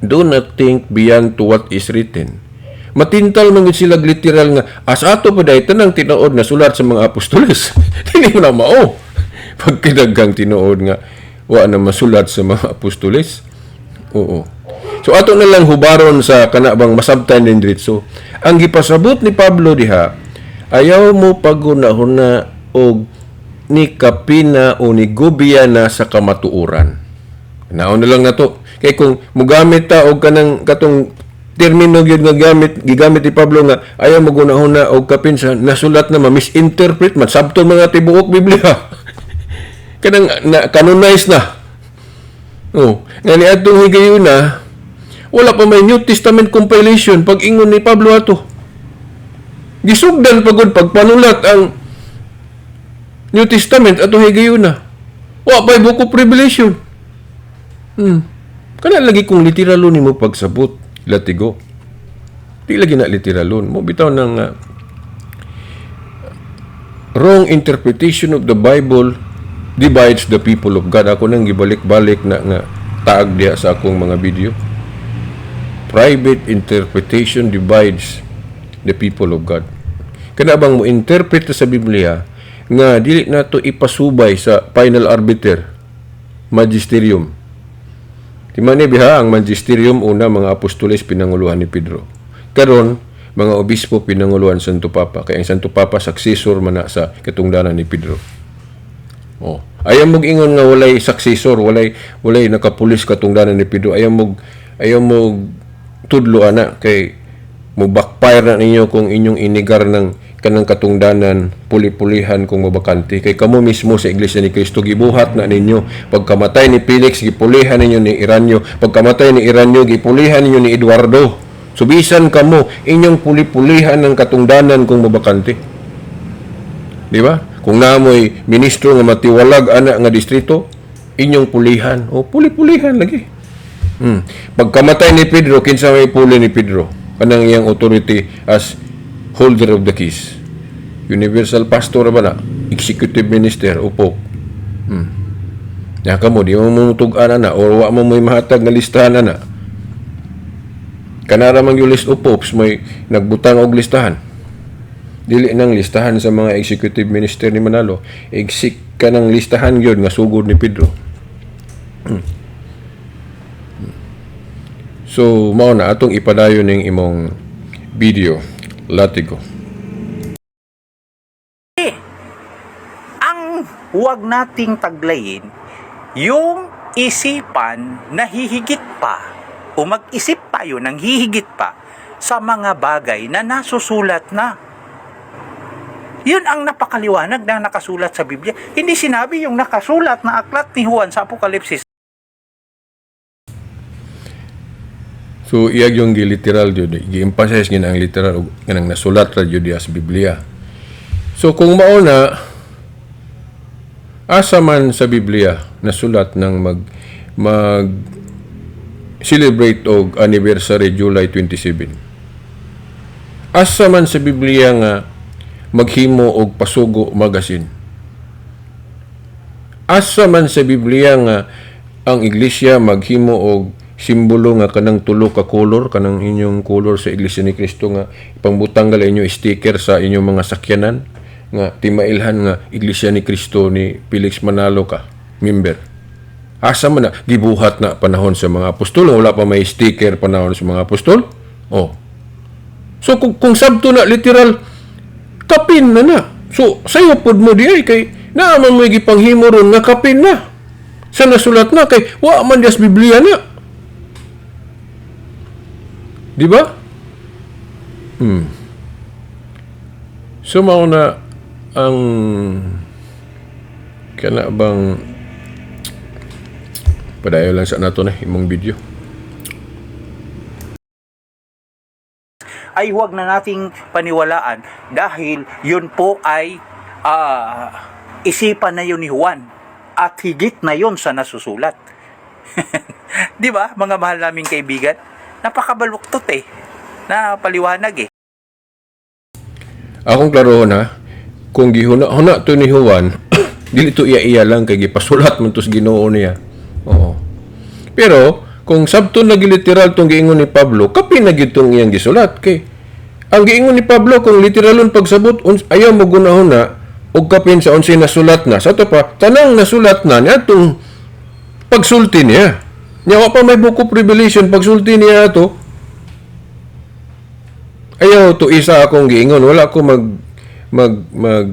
"Do not think beyond to what is written." Matintal man gyud sila literal nga as ato pa dahil tanang tinuod na sulat sa mga apostoles. Dili mo na mao pagkidaghang tinuod nga wa na masulat sa mga apostoles. Oo. So ato na lang hubaron sa kana bang masabtan din diretso. Ang gipasabot ni Pablo diha, ayaw mo paghuna-huna og ni kapina o ni gubya na sa kamatuoran. Naon na lang nato. Kay kung mugamit ta og kanang katong termino gyud nga gigamit ni Pablo nga ayaw mo gunahuna og kapin sa nasulat na, ma-misinterpret man sabton mga tibuok Biblia. Kanang na canonize na. Oh, nga ni adtong higayuna wala pa may New Testament compilation pag ingon ni Pablo ato. Gisugdan pa gud pagpanulat ang New Testament ato higayuna. Wa pa'y Book of Revelation. Kana lagi kung literalon nimo pagsabot, latigo. Di lagi na literalon. Mo bitaw ng wrong interpretation of the Bible divides the people of God. Ako nang gibalik-balik na nga taag diha sa akong mga video. Private interpretation divides the people of God. Kana bang mo interpret sa Biblia nga dili nato ipasubay sa final arbiter, magisterium. Timani biha ang magisterium, una mga apostoles pinanguluhan ni Pedro. Karon mga obispo pinanguluhan Santo Papa, kay ang Santo Papa successor man na sa katungdanan ni Pedro. Oh. Ayaw mong ingon nga walay successor, walay nakapulis katungdanan ni Pedro. Ayaw mo tudlo ana kay mo backfire na ninyo kung inyong inigar ng kanang katungdanan, puli-pulihan kung mabakante kay kamo mismo sa Iglesia ni Cristo, gibuhat na ninyo. Pagkamatay ni Felix, gipulihan ninyo ni Ireneo. Pagkamatay ni Ireneo, gipulihan ninyo ni Eduardo. So bisan kamo, inyong puli-pulihan ng katungdanan kung mabakante, di ba? Kung namoy ministro nga matiwalag ana nga distrito, inyong pulihan o puli-pulihan lagi. Pagkamatay ni Pedro, kinsa may puli ni Pedro? Kanang iyang authority as holder of the keys. Universal pastor ba na? Executive minister o pope. Ya kamo di mo mutug-an na or wa mo may mahatag nga listahan na. Kanara man yung list of popes, may nagbutang og listahan. Dili nang listahan sa mga executive minister ni Manalo. Exec kanang listahan gyud nga sugod ni Pedro. So mao na atong ipadayon ning imong video, Latigo. Ang huwag nating taglayin yung isipan na hihigit pa o mag-isip tayo ng hihigit pa sa mga bagay na nasusulat na. Yun ang napakaliwanag na nakasulat sa Biblia. Hindi sinabi yung nakasulat na aklat ni Juan sa Apokalipsis. So iyag yung gi-literal jud, gi-emphasize gid ang literal ug kanang nasulat ra jud diha sa Biblia. So kung mao na, asa man sa Biblia nasulat ng mag mag celebrate og anniversary July 27? Asa man sa Biblia nga maghimo og Pasugo Magazine? Asa man sa Biblia nga ang iglesia maghimo og simbolo nga kanang tulo ka color, kanang inyong color sa Iglesia ni Cristo nga ipangbutang gala inyo sticker sa inyong mga sakyanan nga timailhan nga Iglesia ni Cristo ni Felix Manalo ka member? Asa man na gibuhat na panahon sa mga apostol? Wala pa may sticker panahon sa mga apostol. Oh, so kung sabto na literal, kapin na na. So sayo pod mo di ay kay naa man may gipanghimo ron nga kapin na sa nasulat na, kay wa man dias Biblia na. Di ba? So mao na ang kana bang padayon lang sa nato na imong video. Ay huwag na nating paniwalaan dahil yun po ay isipan na yun ni Juan at higit na yun sa nasusulat. Di ba, mga mahal naming kaibigan? Napakabaluktot eh. Napaliwanag eh. Akong klarohon ha, kung gihuna-huna to ni Juan, dili to iya-iya lang kay gipasulat man to sa Ginoo niya. Oo. Pero kung sabto na giliteral tong giingon ni Pablo, kapin na gyud tong iyang gisulat kay ang giingon ni Pablo, kung literalon pagsabot, ayaw mo gunahuna og kapin sa unsay nasulat na. Sa ato pa, tanang nasulat na niya atong pagsulti niya. Nya wa pa may Book of Revelation pagsulti niya ato. Ayaw to isa akong giingon, wala ko mag mag mag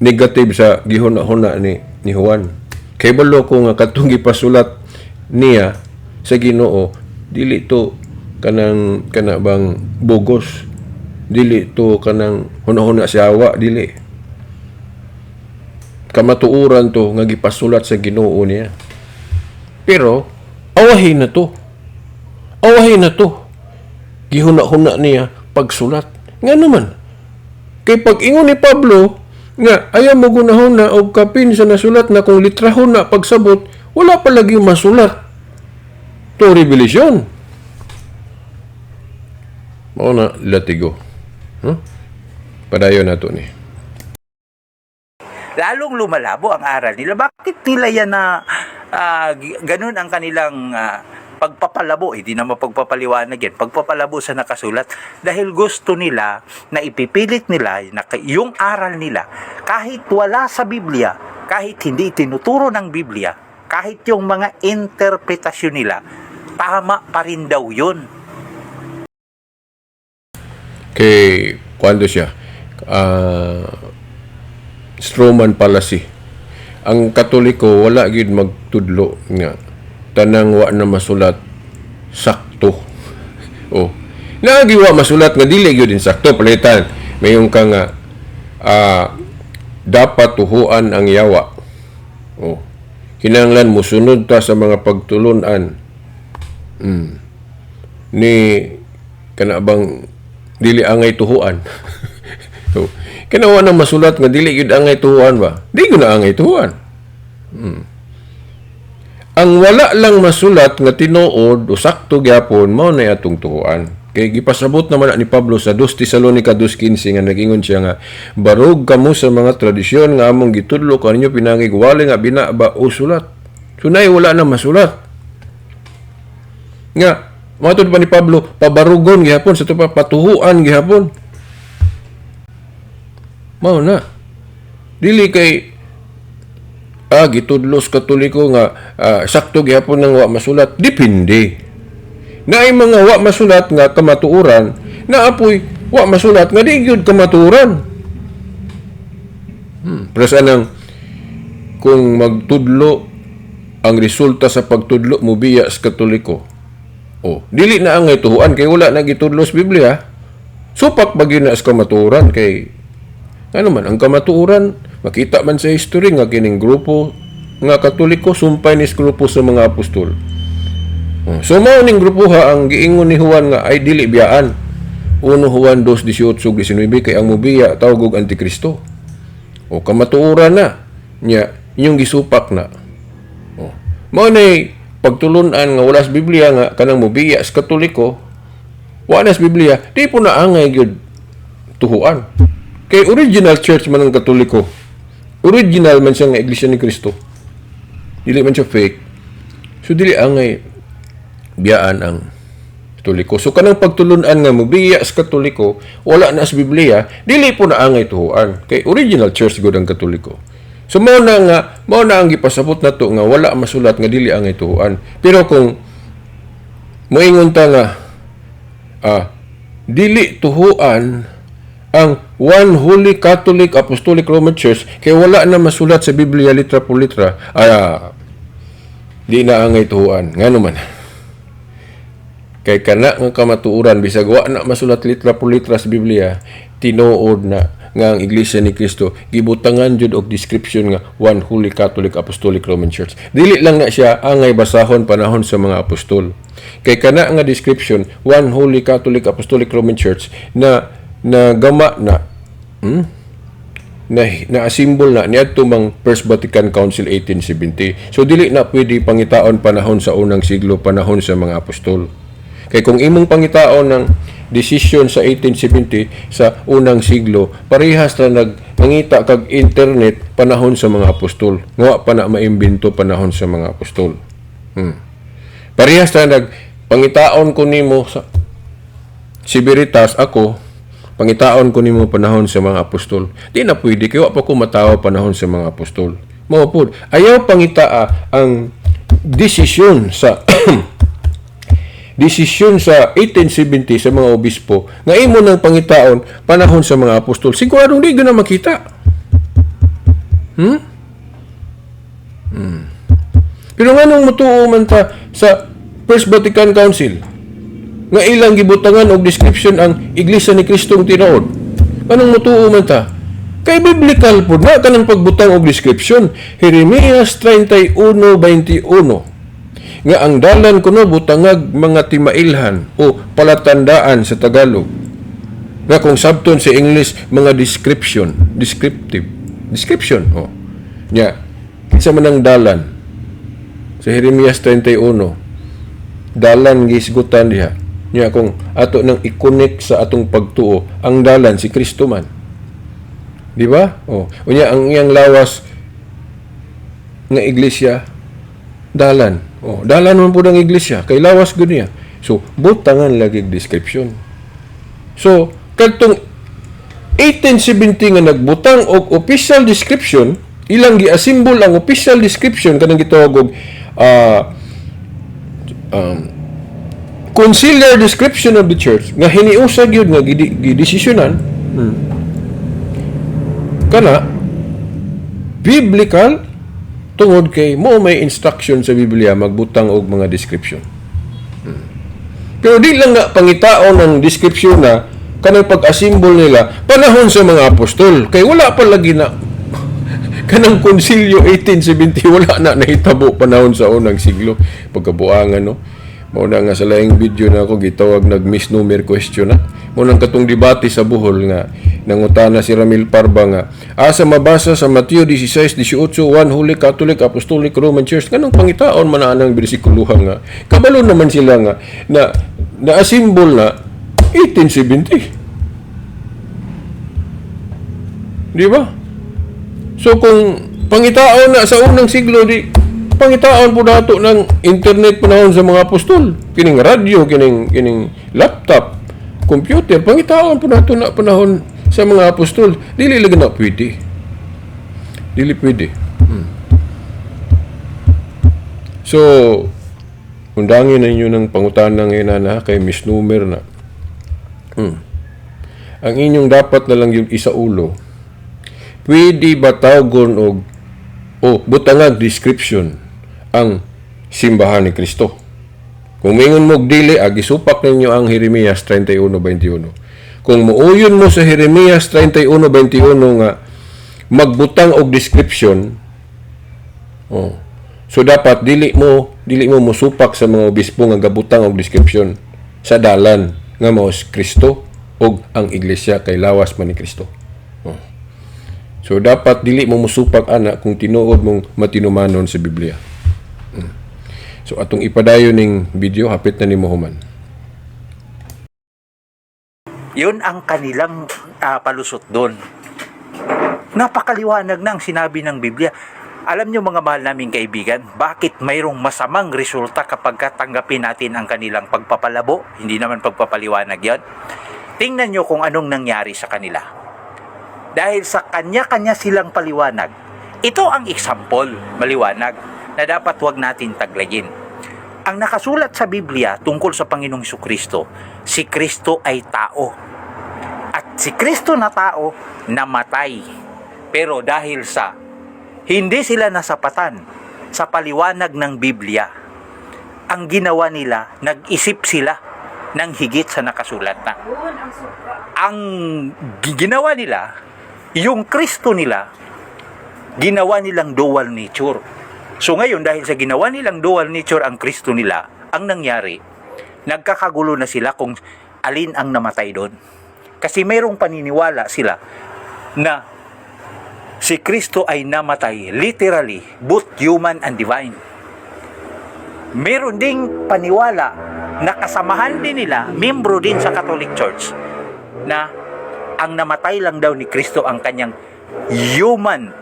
negative sa gihuna-huna ni Juan. Kay balo ko nga katong gipasulat niya sa Ginoo, dili to kanang kana bang bugos. Dili to kanang huna-huna sa awa, dili. Kamatuoran to nga gipasulat sa Ginoo niya. Pero awahin na to. Awahin na to. Gihuna-huna niya pagsulat. Nga naman, kay pag ingon ni Pablo nga ayaw mo gunahon na og kapin sa nasulat na, kung litrahon na pagsabot, wala pa lagi masulat to Revelation. Mao na, Latigo. Huh? Padayon na to ni. Lalong lumalabo ang aral nila. Bakit nila yan na ganun ang kanilang pagpapalabo? Hindi naman pagpapaliwanag yan. Pagpapalabo sa nakasulat. Dahil gusto nila na ipipilit nila na yung aral nila, kahit wala sa Biblia, kahit hindi tinuturo ng Biblia, kahit yung mga interpretasyon nila, tama pa rin daw yun. Kay kuando siya, strawman fallacy. Ang Katoliko wala gyud magtudlo nga tanang wa na masulat sakto. Oh, naagi wa masulat nga dili gyud insakto. Palitan mayon ka nga dapat tuhuan ang yawa. Oh, kinahanglan musunod ta sa mga pagtulunan ni kana bang dili angay tuhuan. So, kanawa na masulat nga dili gyud angay tuhuan ba? Di gyud na angay tuhuan. Ang wala lang masulat nga tinuod o sakto gyapon, mao na atong tuhuan. Kay gipasabot naman na ni Pablo sa 2 Tesalonica 2:15 nga nagingon siya nga barog kamo sa mga tradisyon nga among gitudlo kaninyo pinangig wala nga binaba o sulat. So nay wala na masulat. Nga matud pa ni Pablo, pabarugon gihapon sa pa patuhuan gihapon. Mao na. Dili kay gitudlos Katoliko nga sakto gihapon nang wa masulat. Depende. Naay mga wa masulat nga kamatuoran, naapoy wa masulat nga di gyud kamatuoran. Pero sa anang kung magtudlo, ang resulta sa pagtudlo, mubiya sa Katoliko. O, dili na angay tuhuan kay wala na gitudlo sa Biblia. Supak ba gyud na sa kamatuoran, kay ano man ang kamatuoran, makita man sa history nga kining grupo nga Katoliko sumpay ni sa grupo sa mga apostol. Oh, so mao ning grupo ha ang giingon ni Juan nga ay dili biyaan. 1 Juan 2:18 19, kay ang mubiya tawag og Antikristo. O, kamatuoran na nya inyong gisupak na. Oh. Mao nay pagtulun-an nga wala sa Biblia nga kanang mubiya sa Katoliko, wa na sa Biblia, di po na angay gyud tuhuan. Kay original church man ang Katoliko. Original man siya nga Iglesia ni Cristo. Dili man siya fake. So dili angay biyaan ang Katoliko. So kanang pagtulun-an nga mubiya sa Katoliko, wala na sa Biblia, dili po na angay tuhuan. Kay original church gud ang Katoliko. So mao na ang gipasabot nato nga wala masulat nga dili angay tuhuan. Pero kung moingon ta nga dili tuhuan ang One Holy Catholic Apostolic Roman Church kay wala na masulat sa Biblia litra por litra, di na angay tuhuan. Ngano man? Kay kana nga kamatuoran, bisag wa na masulat litra por litra sa Biblia, tinuod na nga ang Iglesia ni Cristo gibutangan jud og description nga One Holy Catholic Apostolic Roman Church. Dili lang na siya angay basahon panahon sa mga apostol. Kay kana nga description, One Holy Catholic Apostolic Roman Church, na nagama na na na-assemble na niadto mang First Vatican Council 1870. So dili na pwede pangitaon panahon sa unang siglo, panahon sa mga apostol. Kay kung imong pangitaon ng decision sa 1870 sa unang siglo, parehas na nagmangita kag internet panahon sa mga apostol. Nga pa na maimbento panahon sa mga apostol. Parehas na nagpangitaon ko nimo sa si Veritas ako, pangitaon ko nimo panahon sa mga apostol. Di na pwede kay wa pa ko matawo panahon sa mga apostol. Mao pud, ayaw pangitaa ang desisyon sa 1870 sa mga obispo nga imo nang pangitaon panahon sa mga apostol. Siguradong di gyud na makita. Pero nganong mutuo man ta sa First Vatican Council nga ilang gibutangan og description ang Iglesia ni Kristong tinuod? Anong mutuo man ta? Kay biblical pud na kanang pagbutang og description. Jeremias 31:21 nga ang dalan kuno butangag mga timailhan o palatandaan sa Tagalog, nga kung sabton sa English, mga description, descriptive description. Oh, nya kinsa man ang dalan sa Jeremias 31? Dalan gisgutan diha. Nya kung ato nang i-connect sa atong pagtuo, ang dalan si Kristo man, di ba? Oh, unya ang iyang lawas nga iglesia, dalan. Oh, dalan man pud ang iglesia kay lawas gud niya. So butangan lagi description. So kadtong 1870 nga nagbutang og official description, ilang gi-assemble ang official description, kanang gitawag og conciliar description of the church nga hiniusa gyud nga gidesisyonan, kana biblical tungod kay mo may instruction sa Biblia magbutang og mga description. Pero di lang na pangitaon ng description na kanang pag-assemble nila panahon sa mga apostol kay wala pa lagi na kanang konsilyo 1870, wala na nahitabo panahon sa unang siglo. Pagkabuangan, no? Mao na nga sa laing video na ako gitawag nag misnomer question na. Mao nang katong debate sa Bohol nga nangutana si Ramil Parba nga asa mabasa sa Mateo 16:18 One Holy Catholic Apostolic Roman Church. Nganong pangitaon man na anang bersikulohan nga kabalo naman sila nga na na-assemble na 1870, di ba? So kung pangitaon na sa unang siglo, di pangitaon po nato ng internet panahon sa mga apostol. Kining radyo, kining laptop, computer, pangitaon po nato na panahon sa mga apostol. Dili lagi na pwede. Dili pwede. So, Undangin ninyo ng pangutana ngayon na kay misnomer na. Ang inyong dapat na lang yung isaulo, pwede ba tawgon og o butangag description ang simbahan ni Kristo? Kung mingon mo og dili, agi supak ninyo ang Jeremias 31:21. Kung muuyon mo sa Jeremias 31:21 nga magbutang og description, oh, so dapat dili mo musupak sa mga obispo nga gabutang og description sa dalan nga mao si Kristo ug ang iglesia kay lawas man ni Kristo. Oh. So dapat dili mo musupak ana kung tinuod mong matinumanon sa Biblia. So atong ipadayon ning video, hapit na nimo human. Yun ang kanilang palusot doon. Napakaliwanag na ang sinabi ng Biblia. Alam nyo, mga mahal naming kaibigan, bakit mayroong masamang resulta kapag tanggapin natin ang kanilang pagpapalabo? Hindi naman pagpapaliwanag yon. Tingnan nyo kung anong nangyari sa kanila. Dahil sa kanya-kanya silang paliwanag, ito ang example, maliwanag, na dapat wag natin taglayin. Ang nakasulat sa Biblia tungkol sa Panginoong Kristo, si Kristo ay tao. At si Kristo na tao, namatay. Pero dahil sa hindi sila nasapatan sa paliwanag ng Biblia, ang ginawa nila, nag-isip sila ng higit sa nakasulat na. Ang ginawa nila, yung Kristo nila, ginawa nilang dual nature. So ngayon, dahil sa ginawa nilang dual nature ang Kristo nila, ang nangyari, nagkakagulo na sila kung alin ang namatay doon. Kasi mayroong paniniwala sila na si Kristo ay namatay literally, both human and divine. Meron ding paniwala na kasamahan din nila, membro din sa Catholic Church, na ang namatay lang daw ni Kristo ang kanyang human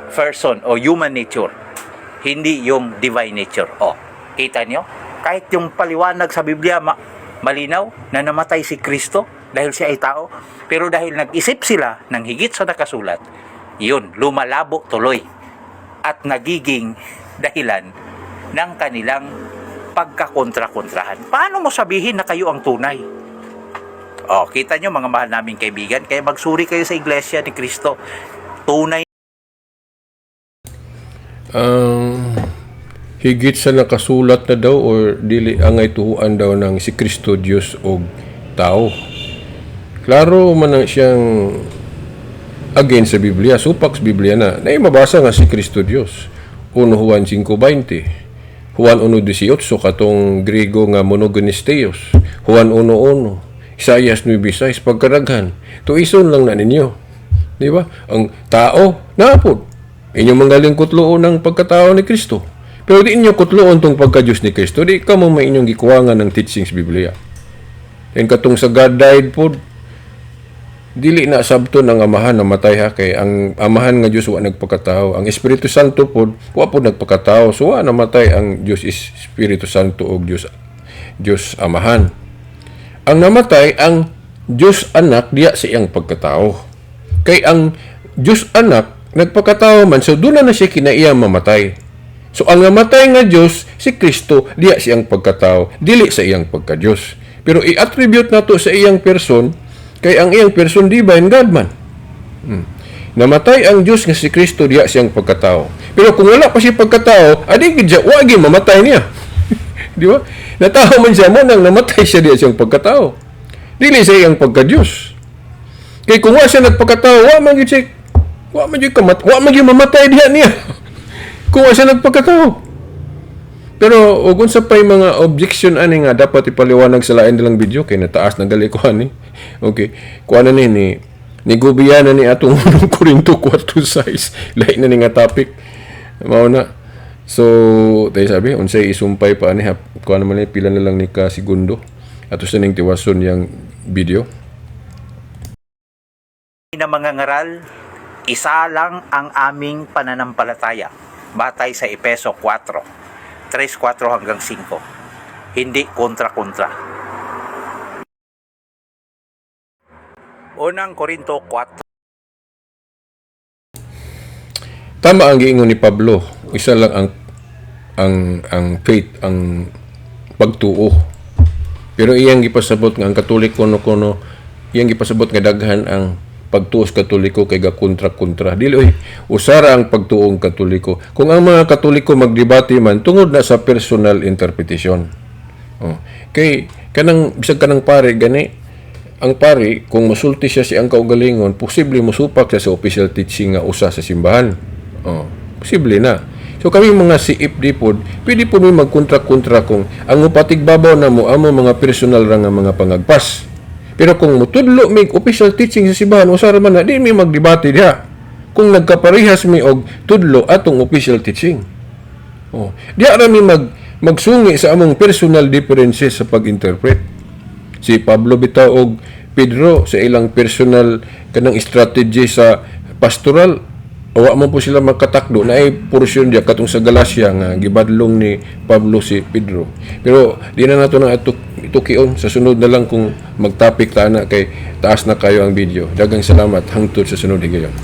person o human nature, hindi yung divine nature. O, kita nyo? Kahit yung paliwanag sa Biblia, malinaw na namatay si Kristo dahil siya ay tao. Pero dahil nag-isip sila ng higit sa nakasulat, yun, lumalabo tuloy at nagiging dahilan ng kanilang pagkakontra-kontrahan. Paano mo sabihin na kayo ang tunay? O, kita nyo, mga mahal naming kaibigan, kaya magsuri kayo sa Iglesia ni Cristo. Tunay Ang higit sa nakasulat na daw or dili angay tuhuan daw ng si Kristo Diyos og tao. Klaro man ang siyang against sa Biblia, supak sa Biblia na. Naay mabasa nga si Kristo Diyos. 1 Juan 5:20. Juan 1:18, katong Griego nga monogenes theos. Juan 1:1. Isaias 9:6, pagkaraghan. Tuison lang na ninyo. Di ba? Ang tao, napod. Inyong manggaling kutloon ng pagkatao ni Kristo. Pero di inyo kutloon tong pagka-Diyos ni Kristo, di ka mo may inyong gikuwangan ng teachings Biblia. And katong sa God died pod, dili na sabton ang Amahan namatay ha, kay ang Amahan nga Dios wa nagpakatao. Ang Espiritu Santo pod wa pod nagpakatao. So wa namatay ang Dios is Espiritu Santo og Dios Amahan. Ang namatay ang Dios Anak diya sa iyang pagkatao. Kay ang Dios Anak nagpakatao man, so doon na siya kinaiya mamatay. So ang namatay nga Dios si Kristo diya siyang pagkatao, dili sa iyang pagka-Dios. Pero i-attribute nato sa iyang person kay ang iyang person divine God man. Namatay ang Dios nga si Kristo diya siyang pagkatao. Pero kung wala pa siya pagkatao, adi gid siya, wa gyud mamatay niya. Di ba? Natao man siya mo nang namatay siya diya siyang pagkatao. Dili sa iyang pagka-Dios. Kay kung wa siya nagpakatao, wa man gyud mamatay diha niya kung wa siya nagpakatao. Pero ug unsa pay mga objection ani nga dapat ipaliwanag sa lain nilang video kay nataas na gali ko ani. Okay. Kuan na ni gubiya na ni atong unong Korinto 4:6. Lahi na ni nga topic. Mao na. So, tayo sabi, unsay isumpay pa ani ha, kuan naman ni, pila na lang ni ka segundo. Ato sa ning tiwason yang video. Na mga ngaral, isa lang ang aming pananampalataya. Batay sa Epeso 4, 3, 4 hanggang 5. Hindi kontra-kontra. Unang Korinto 4. Tama ang giingon ni Pablo, isa lang ang faith, ang pagtuo. Pero iyang gipasabot nga ang Katoliko no kuno, iyang gipasabot nga daghan ang pagtuo sa Katoliko kay gakontra-kontra. Dili oy, usara ang pagtuong Katoliko. Kung ang mga Katoliko magdebate man tungod na sa personal interpretation. Oh. Kay kanang bisag kanang pare gani, ang pare kung mosulti siya sa iyang kaugalingon, posible mosupak siya sa official teaching nga usa sa simbahan. Oh, posible na. So kami mga CFD pod, pwede po mi magkontra-kontra kung ang mupatigbabaw na mo amo mga personal ra nga mga pangagpas. Pero kung mutudlo mig official teaching sa simbahan, usa ra man na, di mi magdebate diha. Kung nagkaparehas mi og tudlo atong official teaching. Oh, diha ra mi magsungi sa among personal differences sa pag-interpret. Si Pablo bitaw og Pedro, sa ilang personal kanang strategy sa pastoral, wa man po sila makatakdo na ay porsyon diya katong sa Galacia nga gibadlong ni Pablo si Pedro. Pero di na nato na itukion sa sunod na lang kung magtapik ta na kay taas na kayo ang video. Daghang salamat, hangtod sa sunod higayon.